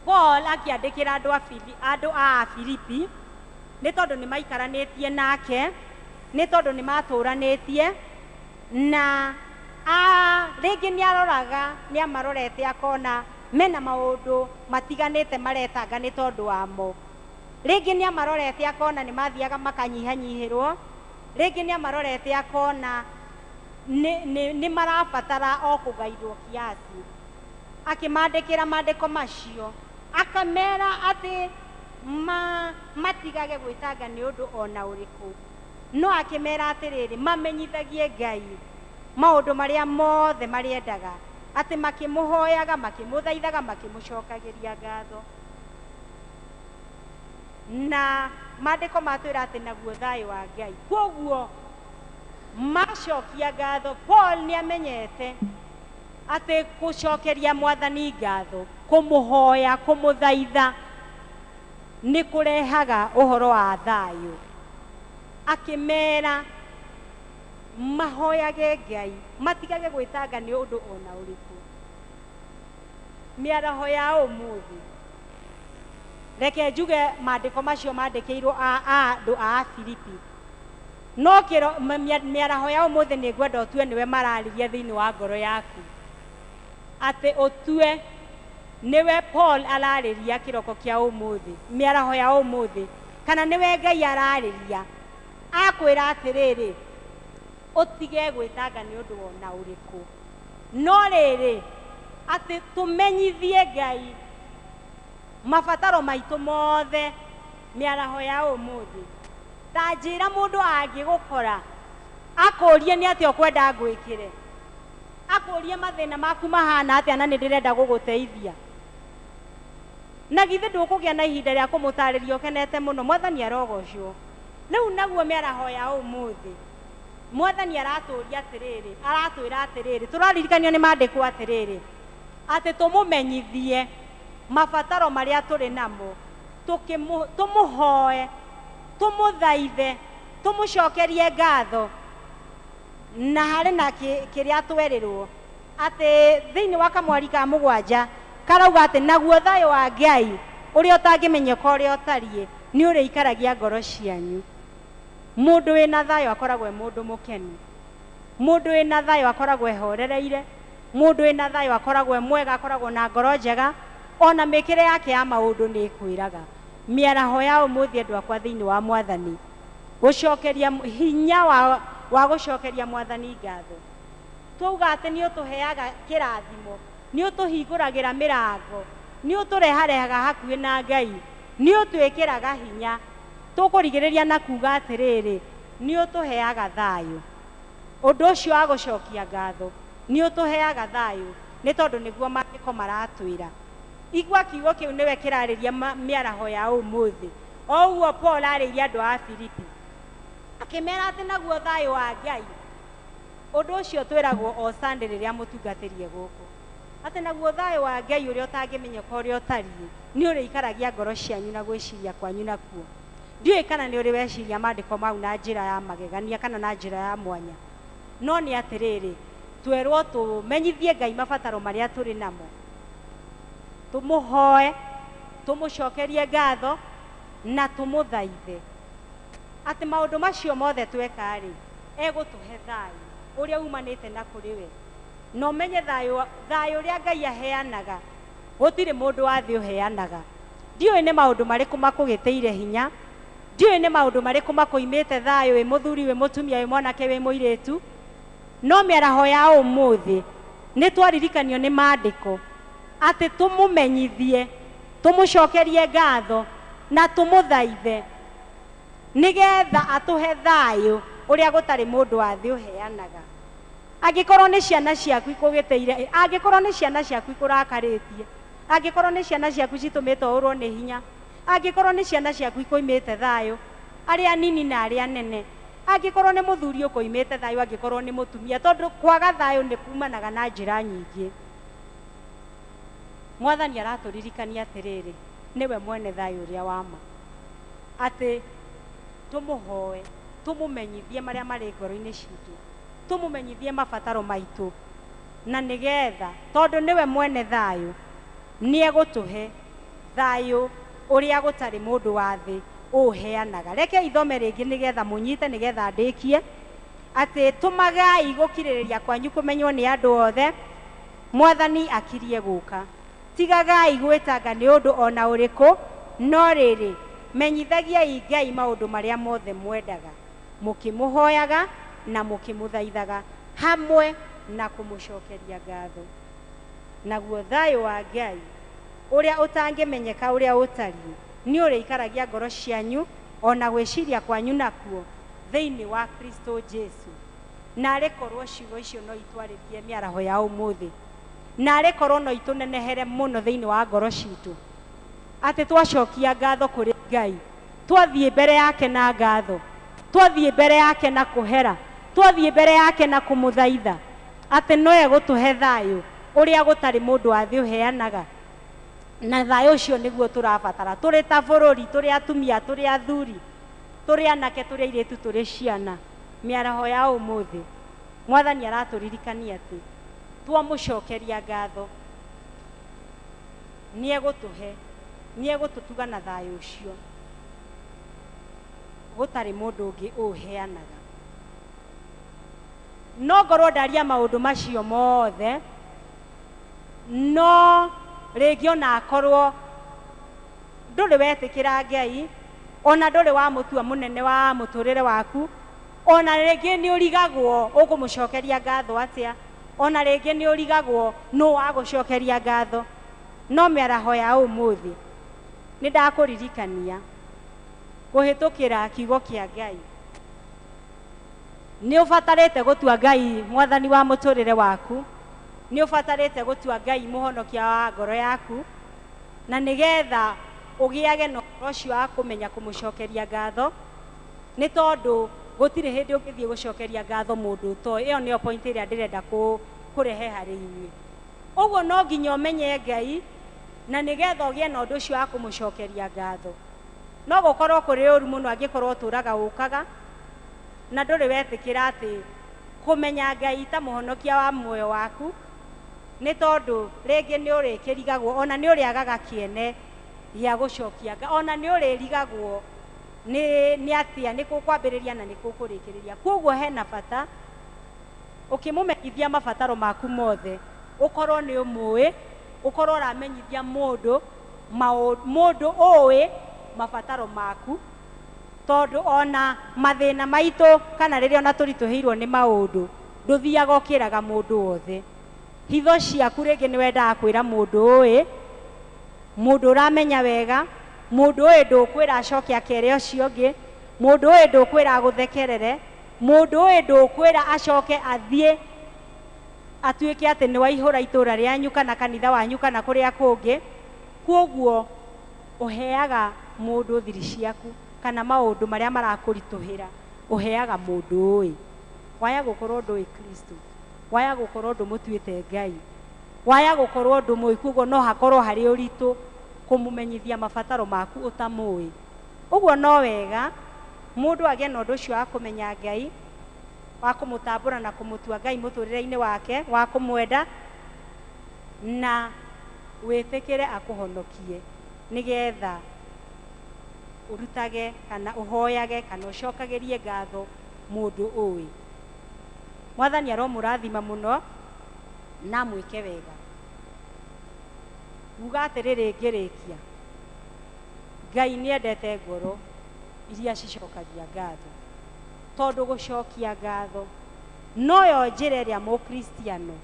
Paul akĩandĩkĩra andũ a Filipi nĩ tondũ nĩ maikaranĩtie nake, nĩ tondũ nĩ matũranĩtie, na rĩngĩ nĩ aroraga, nĩ amarorete akona mena maũndũ matiganĩte maretanga nĩ tondũ wamo. Rĩngĩ nĩ amarorete akona nĩ mathiaga makanyihanyihĩrwo, rĩngĩ nĩ amarorete akona nĩ marabatara o kũgairwo kiasi. Akĩmandĩkĩra maandĩko macio akamera atĩ matigage gwĩtanga nĩ ũndũ ona ũrĩkũ, no akĩmera atĩrĩrĩ mamenyithagie Ngai maũndũ marĩa mothe marĩendaga, atĩ makĩmũhoyaga, makĩmũthaithaga, makĩmũcokagĩria ngatho. Na maandĩko matwĩra atĩ naguo thayũ wa Ngai. Kwoguo macokia ngatho, Paul nĩ amenyete atĩ gũcokeria Mwathani ngatho, kũmũhoya, kũmũthaitha nĩ kũrehaga ũhoro wa thayũ. Akĩmera mahoyage Ngai, matigage gwĩtanga nĩ ũndũ ona ũrĩkũ. Mĩaraho ya ũmũthĩ, reke njuge maandĩko macio mandĩkĩirwo andũ a Filipi, no mĩaraho ya ũmũthĩ nĩ ngwenda ũtue nĩwe mararĩria thĩinĩ wa ngoro yaku, atĩ ũtue nĩwe Paul ararĩria kĩroko kĩa ũmũthĩ, mĩaraho ya ũmũthĩ, kana nĩwe Ngai ararĩria akwĩra atĩrĩrĩ ũtige gwĩtanga nĩ ũndũ ona ũrĩkũ, no rĩrĩ atĩ tũmenyithie Ngai mabataro maitũ mothe mĩaraho ya ũmũthĩ. Ta njĩra mũndũ angĩgũkora Akũrie nĩ atĩa ũkwenda ngwĩkĩre. Akũrie mathĩna maku mahana atĩa na nĩ ndĩrenda gũgũteithia. Na githĩ ndũkũgĩa na ihinda rĩa kũmũtarĩria ũkenete mũno. Mwathani arogocwo. Rĩu naguo mĩaraho ya ũmũthĩ Mwathani aratũria atĩrĩrĩ, aratwĩra atĩrĩrĩ, tũraririkanio nĩ maandĩko atĩrĩrĩ, atĩ tũmũmenyithie mabataro marĩa tũrĩ namo, tũmũhoe, tũmũthaithe, tũmũcokerie ngatho. Na harĩ na kĩrĩa twerĩrwo atĩ thĩinĩ wa kamwari ka 7 karauga atĩ naguo thayũ wa Ngai ũrĩa ũtangĩmenyeka ũrĩa ũtariĩ nĩ ũrĩikaragia ngoro cianyu. Mũndũ wĩna thayũ akoragwo e mũndũ mũkenu. Mũndũ wĩna thayũ akoragwo ehorereire. Mũndũ wĩna thayũ akoragwo e mwega, akoragwo na ngoro njega, ona mĩkĩre yake ya maũndũ nĩ ĩkwĩraga. Mĩaraho ya ũmũthĩ andũ akwa thĩinĩ wa Mwathani, gũcokeria hinya wa gũcokeria Mwathani ngatho. Twauga atĩ nĩ ũtũheaga kĩrathimo, nĩ ũtũhingũragĩra mĩrango, nĩ ũtũreharehaga hakuhĩ na Ngai, nĩ ũtwĩkĩraga hinya. Tũkũrigĩrĩria na kuga atĩrĩrĩ, nĩ ũtũheaga thayũ. Ũndũ ũcio wa gũcokia ngatho nĩ ũtũheaga thayũ, nĩ tondũ nĩguo maandĩko maratwĩra. Igua kiugo kĩu nĩwe kĩrarĩria mĩaraho ya ũmũthĩ. O ũguo Paul arĩirie andũ a Filipi, akĩmera atĩ naguo thayũ wa Ngai. Ũndũ ũcio twĩragwo o Sunday rĩrĩa mũtungatĩrie gũkũ, atĩ naguo thayũ wa Ngai ũrĩa ũtangĩmenyeka ũrĩa ũtariĩ nĩ ũrĩikaragia ngoro cianyu na gwĩciria kwanyu nakuo. Ndiũĩ kana nĩ ũrĩ weciria maandĩko mau na njĩra ya magegania kana na njĩra ya mwanya, no nĩ atĩrĩrĩ, twerwo tũmenyithie Ngai mabataro marĩa tũrĩ namo, tũmũhoe, tũmũcokerie ngatho na tũmũthaithe atĩ maũndũ macio mothe tweka-rĩ, egũtũhe thayũ ũrĩa umanĩte na kũrĩ we. Na ũmenye thayũ ũrĩa Ngai aheanaga, gũtirĩ mũndũ wa thĩ ũheanaga. Ndiũĩ nĩ maũndũ marĩkũ makũgĩtĩire hinya, ndiũĩ nĩ maũndũ marĩkũ makũimĩte thayũ, wĩ mũthuri, wĩ mũtumia, wĩ mwanake, wĩ mũirĩtu, no mĩaraho ya ũmũthĩ nĩ twaririkanio nĩ maandĩko atĩ tũmũmenyithie, tũmũcokerie ngatho na tũmũthaithe nĩgetha atũhe thayũ ũrĩa gũtarĩ mũndũ wa thĩ ũheanaga. Angĩkorwo nĩ ciana ciaku ikũgĩtĩire, angĩkorwo nĩ ciana ciaku ikũrakarĩtie, angĩkorwo nĩ ciana ciaku citũmĩte ũrwo nĩ hinya, angĩkorwo nĩ ciana ciaku ikũimĩte thayũ, arĩa nini na arĩa nene, angĩkorwo nĩ mũthuri ũkũimĩte thayũ, angĩkorwo nĩ mũtumia, tondũ kwaga thayũ nĩ kumanaga na njĩra nyingĩ. Mwathani aratũririkania atĩrĩrĩ, nĩwe mwene thayũ ũrĩa wa ma, atĩ tũmũhoe, tũmũmenyithie marĩa marĩ ngoro-inĩ citũ, tũmũmenyithie mabataro maitũ, na nĩgetha tondũ nĩwe mwene thayũ, nĩegũtũhe thayũ ũrĩa gũtarĩ mũndũ wa thĩ ũũheanaga. Reke ithome rĩngĩ nĩgetha mũnyite, nĩgetha ndĩkie, atĩ tũmagai gũkirĩrĩria kwanyu kũmenywo nĩ andũ othe, Mwathani akirie gũka. Tigagai gwĩtanga nĩ ũndũ ona ũrĩkũ, no rĩrĩ, menyithagiai Ngai maũndũ marĩa mothe mwendaga, mũkĩmũhoyaga na mũkĩmũthaithaga hamwe na kũmũcokeria ngatho. Naguo thayũ wa Ngai ũrĩa ũtangĩmenyeka ũrĩa ũtariĩ nĩ ũrĩikaragia ngoro cianyu ona gwĩciria kwanyu nakuo thĩinĩ wa Kristo Jesu. Narĩ korwo ciugo icio no itwarĩrie mĩaraho ya ũmũthĩ, narĩ korwo no itũnenehere mũno thĩinĩ wa ngoro citũ, atĩ twacokia ngatho kũrĩ Ngai, twathiĩ mbere yake na ngatho, twathiĩ mbere yake na kũhera, twathiĩ mbere yake na kũmũthaitha, atĩ no egũtũhe thayũ ũrĩa gũtarĩ mũndũ wa thĩ ũheanaga. Na thayũ ũcio nĩguo tũrabatara tũrĩ ta bũrũri, tũrĩ atumia, tũrĩ athuri, tũrĩ anake, tũrĩ airĩtu, tũrĩ ciana. Mĩaraho ya ũmũthĩ Mwathani aratũririkania atĩ twamũcokeria ngatho nĩegũtũhe, nĩegũtũtuga na thayũ ũcio gũtarĩ mũndũ ũngĩ ũũheanaga. No ngorwo ndaria maũndũ macio mothe, no rĩngĩ ona akorwo ndũrĩ wetĩkĩra Ngai, ona ndũrĩ wamũtua mũnene wa mũtũrĩre waku, ona rĩngĩ nĩ ũrigagwo ũkũmũcokeria ngatho atĩa, ona rĩngĩ nĩ ũrigagwo nũ wagũcokeria ngatho, no mĩaraho ya ũmũthĩ nĩ ndakũririkania kũhĩtũkĩra kiugo kĩa Ngai. Nĩ ũbatarĩte gũtua Ngai mwathani wa mũtũrĩre waku, nĩ ũbatarĩte gũtua Ngai mũhonokia wa ngoro yaku, na nĩgetha ũgĩage na ũhoro ũcio wa kũmenya kũmũcokeria ngatho, nĩ tondũ gũtirĩ hĩndĩ ũngĩthiĩ gũcokeria ngatho mũndũ ũtoĩ. Ĩyo nĩyo point ĩrĩa ndĩrenda kũrehe harĩ inyuĩ. Ũguo no nginya ũmenye Ngai na nĩgetha ũgĩe na ũndũ ũcio wa kũmũcokeria ngatho. No gũkorwo kũrĩ ũru mũno angĩkorwo ũtũraga ũkaga na ndũrĩ wetĩkĩra atĩ kũmenya Ngai ta mũhonokia wa muoyo waku, nĩ tondũ rĩngĩ nĩ ũrĩkĩrigagwo, ona nĩ ũrĩagaga kĩene gĩa gũcokia Ngai, ona nĩ ũrĩrigagwo nĩ atĩa, nĩ kũkwambĩrĩria na nĩ kũkũrĩkĩrĩria. Koguo hena bata ũkĩmũmenyithia mabataro maku mothe, ũkorwo nĩ ũmũĩ, ũkorwo ũramenyithia mũndũ mũndũ ũĩ mabataro maku, tondũ ona mathĩna maitũ kana rĩrĩa ona tũritũhĩirwo nĩ maũndũ, ndũthiaga ũkĩraga mũndũ wothe. Hitho ciaku rĩngĩ nĩ wendaga kwĩra mũndũ ũĩ, mũndũ ũramenya wega, mũndũ ũyũ ndũkwĩra acoke akere ũcio ũngĩ, mũndũ ũyũ ndũkwĩra agũthekerere, mũndũ ũyũ ndũkwĩra acoke athiĩ atuĩke atĩ nĩ waihũra itũra rĩanyu kana kanitha wanyu kana kũrĩa kũngĩ. Koguo ũheaga mũndũ thiri ciaku kana maũndũ marĩa marakũritũhĩra, ũheaga mũndũ ũĩ. Waya gũkorwo ndũĩ Kristo, waya gũkorwo ndũmũtuĩte Ngai, waya gũkorwo ndũmũĩ, koguo no hakorwo harĩ ũritũ kũmũmenyithia mabataro maku ũtamũĩ. Ũguo no wega mũndũ agĩe na ũndũ ũcio wa kũmenya Ngai, wa kũmũtambũra na kũmũtua Ngai mũtũrĩre-inĩ wake, wa kũmwenda na wĩtĩkĩre akũhonokie, nĩgetha ũrutage kana ũhoyage kana ũcokagĩrie ngatho mũndũ ũĩ. Mwathani aromũrathima mũno na mwĩke wega. Nguga atĩrĩrĩ ngĩrĩkia, Ngai nĩendete ngoro iria cicokagia ngatho, tondũ gũcokia ngatho noyo njĩra ĩrĩa mũkristiano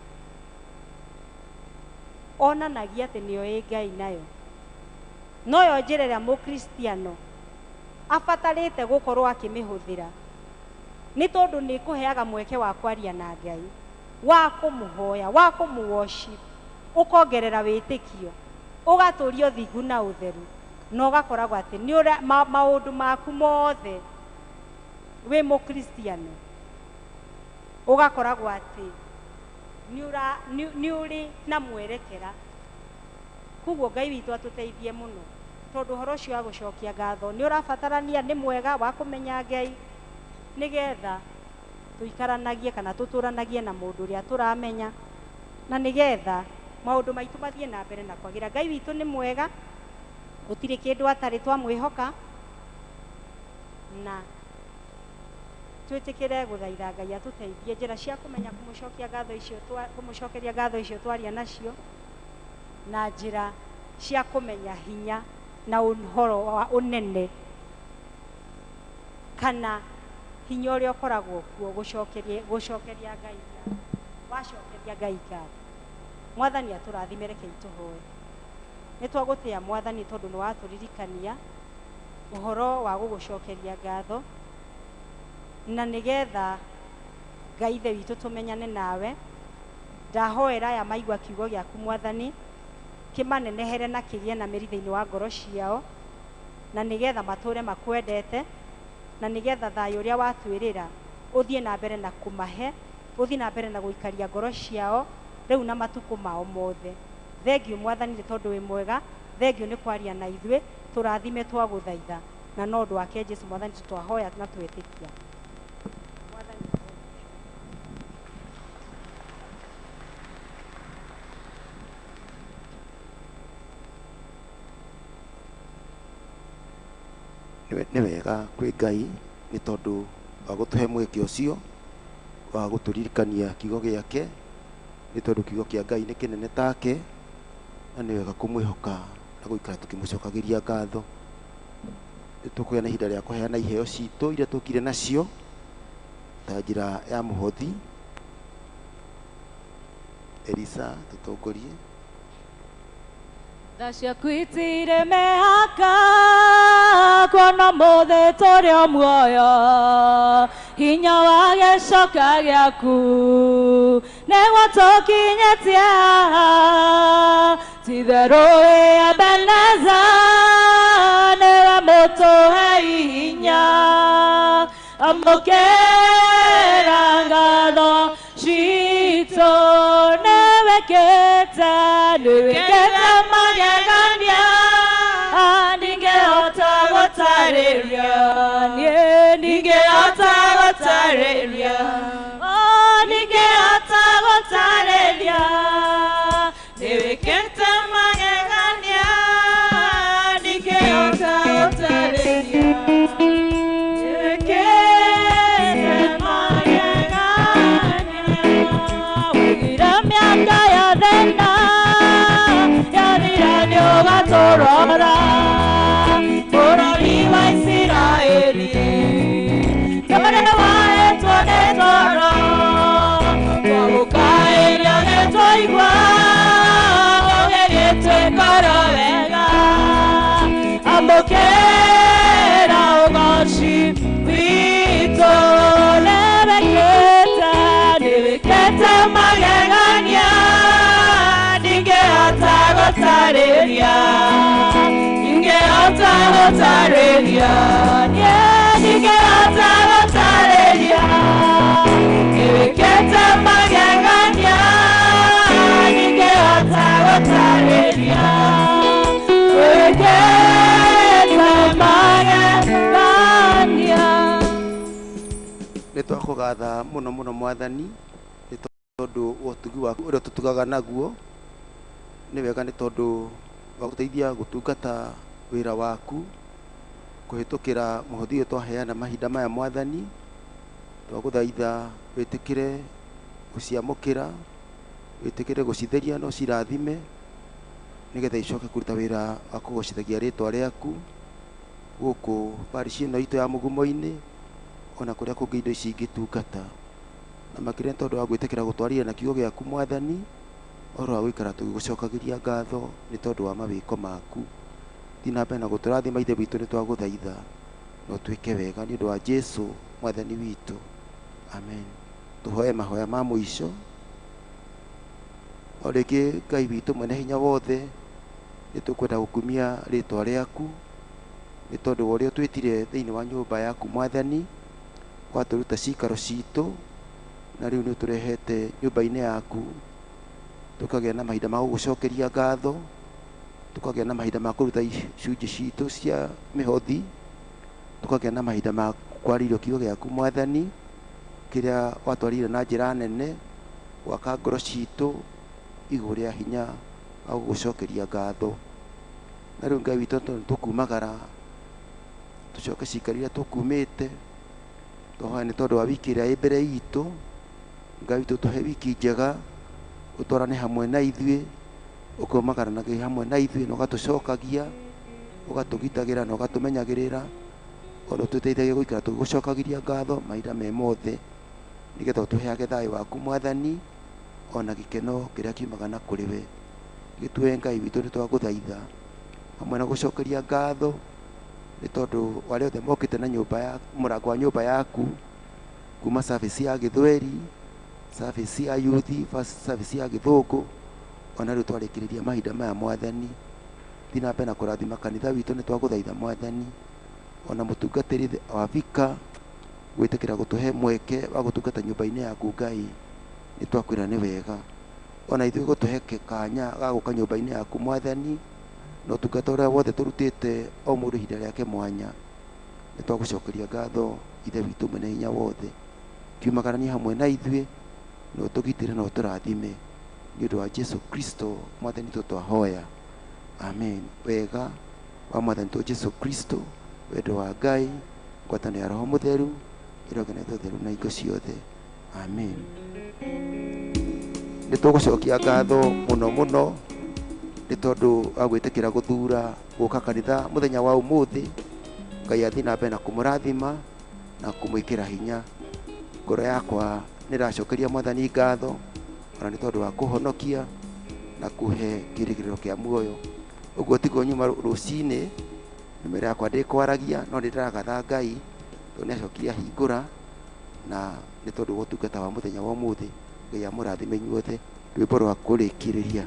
onanagia atĩ nĩoĩ Ngai nayo, noyo njĩra ĩrĩa mũkristiano abatarĩte gũkorwo akĩmĩhũthĩra, nĩ tondũ nĩ kũheaga mweke wa kwaria na Ngai, wa kũmũhoya, wa kũmũ-worship, ũkongerera wĩtĩkio, ũgatũria ũthingu na ũtheru, na ũgakoragwo atĩ nĩ ũrĩa maũndũ maku mothe wĩ mũkristiano ũgakoragwo atĩ nĩ ũrĩ na mwerekera. Koguo Ngai witũ atũteithie mũno, tondũ ũhoro ũcio wa gũcokia ngatho nĩ ũrabatarania, nĩ mwega wa kũmenya Ngai, nĩgetha tũikaranagie kana tũtũranagie na mũndũ ũrĩa tũramenya, na nĩgetha maũndũ maitũ mathiĩ na mbere na kwagĩra. Ngai witũ nĩ mwega, gũtirĩ kĩndũ atarĩ twamwĩhoka, na twĩtĩkĩre gũthaitha Ngai atũteithie njĩra cia kũmenya kũmũcokia ngatho icio, kũmũcokeria ngatho icio twaria nacio, na njĩra cia kũmenya hinya na ũhoro wa ũnene kana hinya ũrĩa ũkoragwo kuo gũcokeria Ngai ngatho. Wacokeria Ngai ngatho, Mwathani atũrathime. Rekei tũhoe. Nĩ twagũtĩa Mwathani tondũ nĩ watũririkania ũhoro wa gũgũcokeria ngatho, na nĩgetha Ngai ithe witũ tũmenyane nawe. Ndahoera aya maigua kiugo gĩaku Mwathani, kĩmanenehere na kĩgĩe na mĩri thĩinĩ wa ngoro ciao, na nĩgetha matũre makwendete, na nĩgetha thayũ ũrĩa watwĩrĩra ũthiĩ na mbere na kũmahe, ũthiĩ na mbere na gũikaria ngoro ciao rĩu na matukũ mao mothe. Thengiũ Mwathani nĩ tondũ wĩ mwega, thengiũ nĩ kwaria na ithuĩ, tũrathime twagũthaitha, na no ũndũ wake Jesu Mwathani twahoya na twetĩkia. Mwathani. Nĩ wega kwĩ Ngai nĩ tondũ wa gũtũhe mweke ũcio wa gũtũririkania kiugo gĩake, nĩ tondũ kiugo kĩa Ngai nĩ kĩnene take, na nĩ wega kũmwĩhoka na gũikara tũkĩmũcokagĩria ngatho. Nĩ tũkũgĩa na ihinda rĩa kũheana iheo citũ iria tũkire nacio ta njĩra ya mũhothi. Elisa, tũtongorie. Tha ciaku itirĩ mĩhaka, kuona mũthĩ tũrĩ o muoyo. Hinya wa gĩcoka gĩaku nĩguo tũkinyĩtie haha. Ti-itherũ wĩ Ebeneza nĩwe mũtũhei hinya. Amũkĩra ngatho citũ nĩwĩkĩte nĩwĩkĩte magegania ndingĩhota gũtarĩria niĩ ndingĩhota gũtarĩria oh ndingĩhota gũtarĩria nĩwĩkĩte magegania ndingĩhota gũtarĩria nĩwĩkĩte magegania wĩgira mĩaka ya thĩna yathira nĩũgatũrora bũrũri wa Isiraeli ndũrĩ wahetwo nĩ toro twagũkaĩria nĩtwaigua ũgĩgĩtwĩkora wega amũkĩra ũgoci witũ nĩwĩkĩte nĩwĩkĩte magegania ndingĩhota gũtarĩria ndingĩhota gũtarĩria niĩ ndingĩhota gũtarĩria nĩwĩkĩte magegania ndingĩhota gũtarĩria wĩkĩte magegania. Nĩ twakũgatha mũno mũno mwathani nĩ tondũ wa ũtugi waku ũrĩa ũtũtugaga naguo. Nĩ wega nĩ tondũ wa gũteithia gũtungata wĩra waku kũhĩtũkĩra mũhothi ũyũ twaheana mahinda maya mwathani. Twagũthaitha wĩtĩkĩre gũciamũkĩra, wĩtĩkĩre gũcitheria na ũcirathime nĩgetha icoke kũruta wĩra wa kũgocithagia rĩtwa rĩaku gũkũ parish ĩno itũ ya Mũgumo-inĩ ona kũrĩa kũngĩ indo ici ingĩtungata. Na makĩria nĩ tondũ wa gwĩtĩkĩra gũtwarĩra na kiugo gĩaku mwathani ũhoro wa gũikara tũgĩgũcokagĩria ngatho nĩ tondũ wa mawĩko maku. Thiĩ na mbere na gũtũrathima Ithe witũ nĩ twagũthaitha na ũtwĩke wega nĩ ũndũ wa Jesũ mwathani witũ. Amen. Tũhoe mahoya ma mũico. O rĩngĩ Ngai witũ mwene hinya wothe nĩ tũkwenda gũkumia rĩtwa rĩaku nĩ tondũ wa ũrĩa ũtwĩtire thĩinĩ wa nyũmba yaku mwathani, watũruta cikaro citũ na rĩu nĩ ũtũrehete nyũmba-inĩ yaku tũkagĩa na mahinda ma gũgũcokeria ngatho, tũkagĩa na mahinda ma kũruta icunjĩ citũ cia mĩhothi, tũkagĩa na mahinda ma kwarĩrio kiugo gĩaku mwathani kĩrĩa watwarire na njĩra nene gwaka ngoro citũ igũrũ rĩa hinya wa gũgũcokeria ngatho. Na rĩu Ngai witũ tondũ tũkumagara tũcoke cikaro iria tũkumĩte, tũhoya nĩ tondũ wa wiki ĩrĩa ĩ mbere itũ. Ngai witũ tũhe wiki njega, ũtwarane hamwe na ithuĩ, ũkaumagaranagia hamwe na ithuĩ na ũgatũcokagia, ũgatũgitagĩra na ũgatũmenyagĩrĩra, ona ũtũteithagia gũikara tũgĩgũcokagĩria ngatho mahinda me mothe nĩgetha ũtũheage thayũ waku mwathani ona gĩkeno kĩrĩa kiumaga na kũrĩ we. Gĩtue Ngai witũ nĩ twagũthaitha hamwe na gũcokeria ngatho nĩ tondũ wa arĩa othe mokĩte na nyũmba ya mũrango wa nyũmba yaku kuma service ya gĩthweri, service ya youth, service ya gĩthũngũ, ona rĩu twarĩkĩrĩria mahinda maya mwathani. Thiĩ na mbere na kũrathima kanitha witũ nĩ twagũthaitha mwathani, ona mũtungatĩri wa vika gwĩtĩkĩra gũtũhe mweke wa gũtungata nyũmba-inĩ yaku Ngai nĩ twakwĩra nĩ wega. Ona ithuĩ gũtũhe kanya ga gũka nyũmba-inĩ yaku mwathani na ũtungata ũrĩa wothe tũrutĩte o mũndũ ihinda rĩake mwanya nĩ twagũcokeria ngatho Ithe witũ mwene hinya wothe. Kiumagaranie hamwe na ithuĩ na ũtũgitĩre na ũtũrathime nĩ ũndũ wa Jesũ Kristo mwathani witũ twahoya. Amen. Wega wa mwathani witũ Jesũ Kristo, wendo wa Ngai, ngwatanĩro ya Roho Mũtheru ĩrogĩa na ithuĩ othe rĩu na hingo ciothe. Amen. Nĩ tũgũcokia ngatho mũno mũno nĩ tondũ wa gwĩtĩkĩra gũthura gũka kanitha mũthenya wa ũmũthĩ. Ngai athiĩ na mbere na kũmũrathima na kũmwĩkĩra hinya. Ngoro yakwa nĩ ĩracokeria mwathani ngatho ona nĩ tondũ wa kũhonokia na kũhe kĩĩrĩgĩrĩro kĩa muoyo. Ũguo tiguo nyuma rũcinĩ mĩmera yakwa ndĩkwaragia no nĩ ndĩragatha Ngai tondũ nĩ acokire ahingũra Na nĩ tondũ wa ũtungata wa mũthenya wa ũmũthĩ. Ngai amũrathime inyuothe. Rwĩmbo rwa kũrĩkĩrĩria.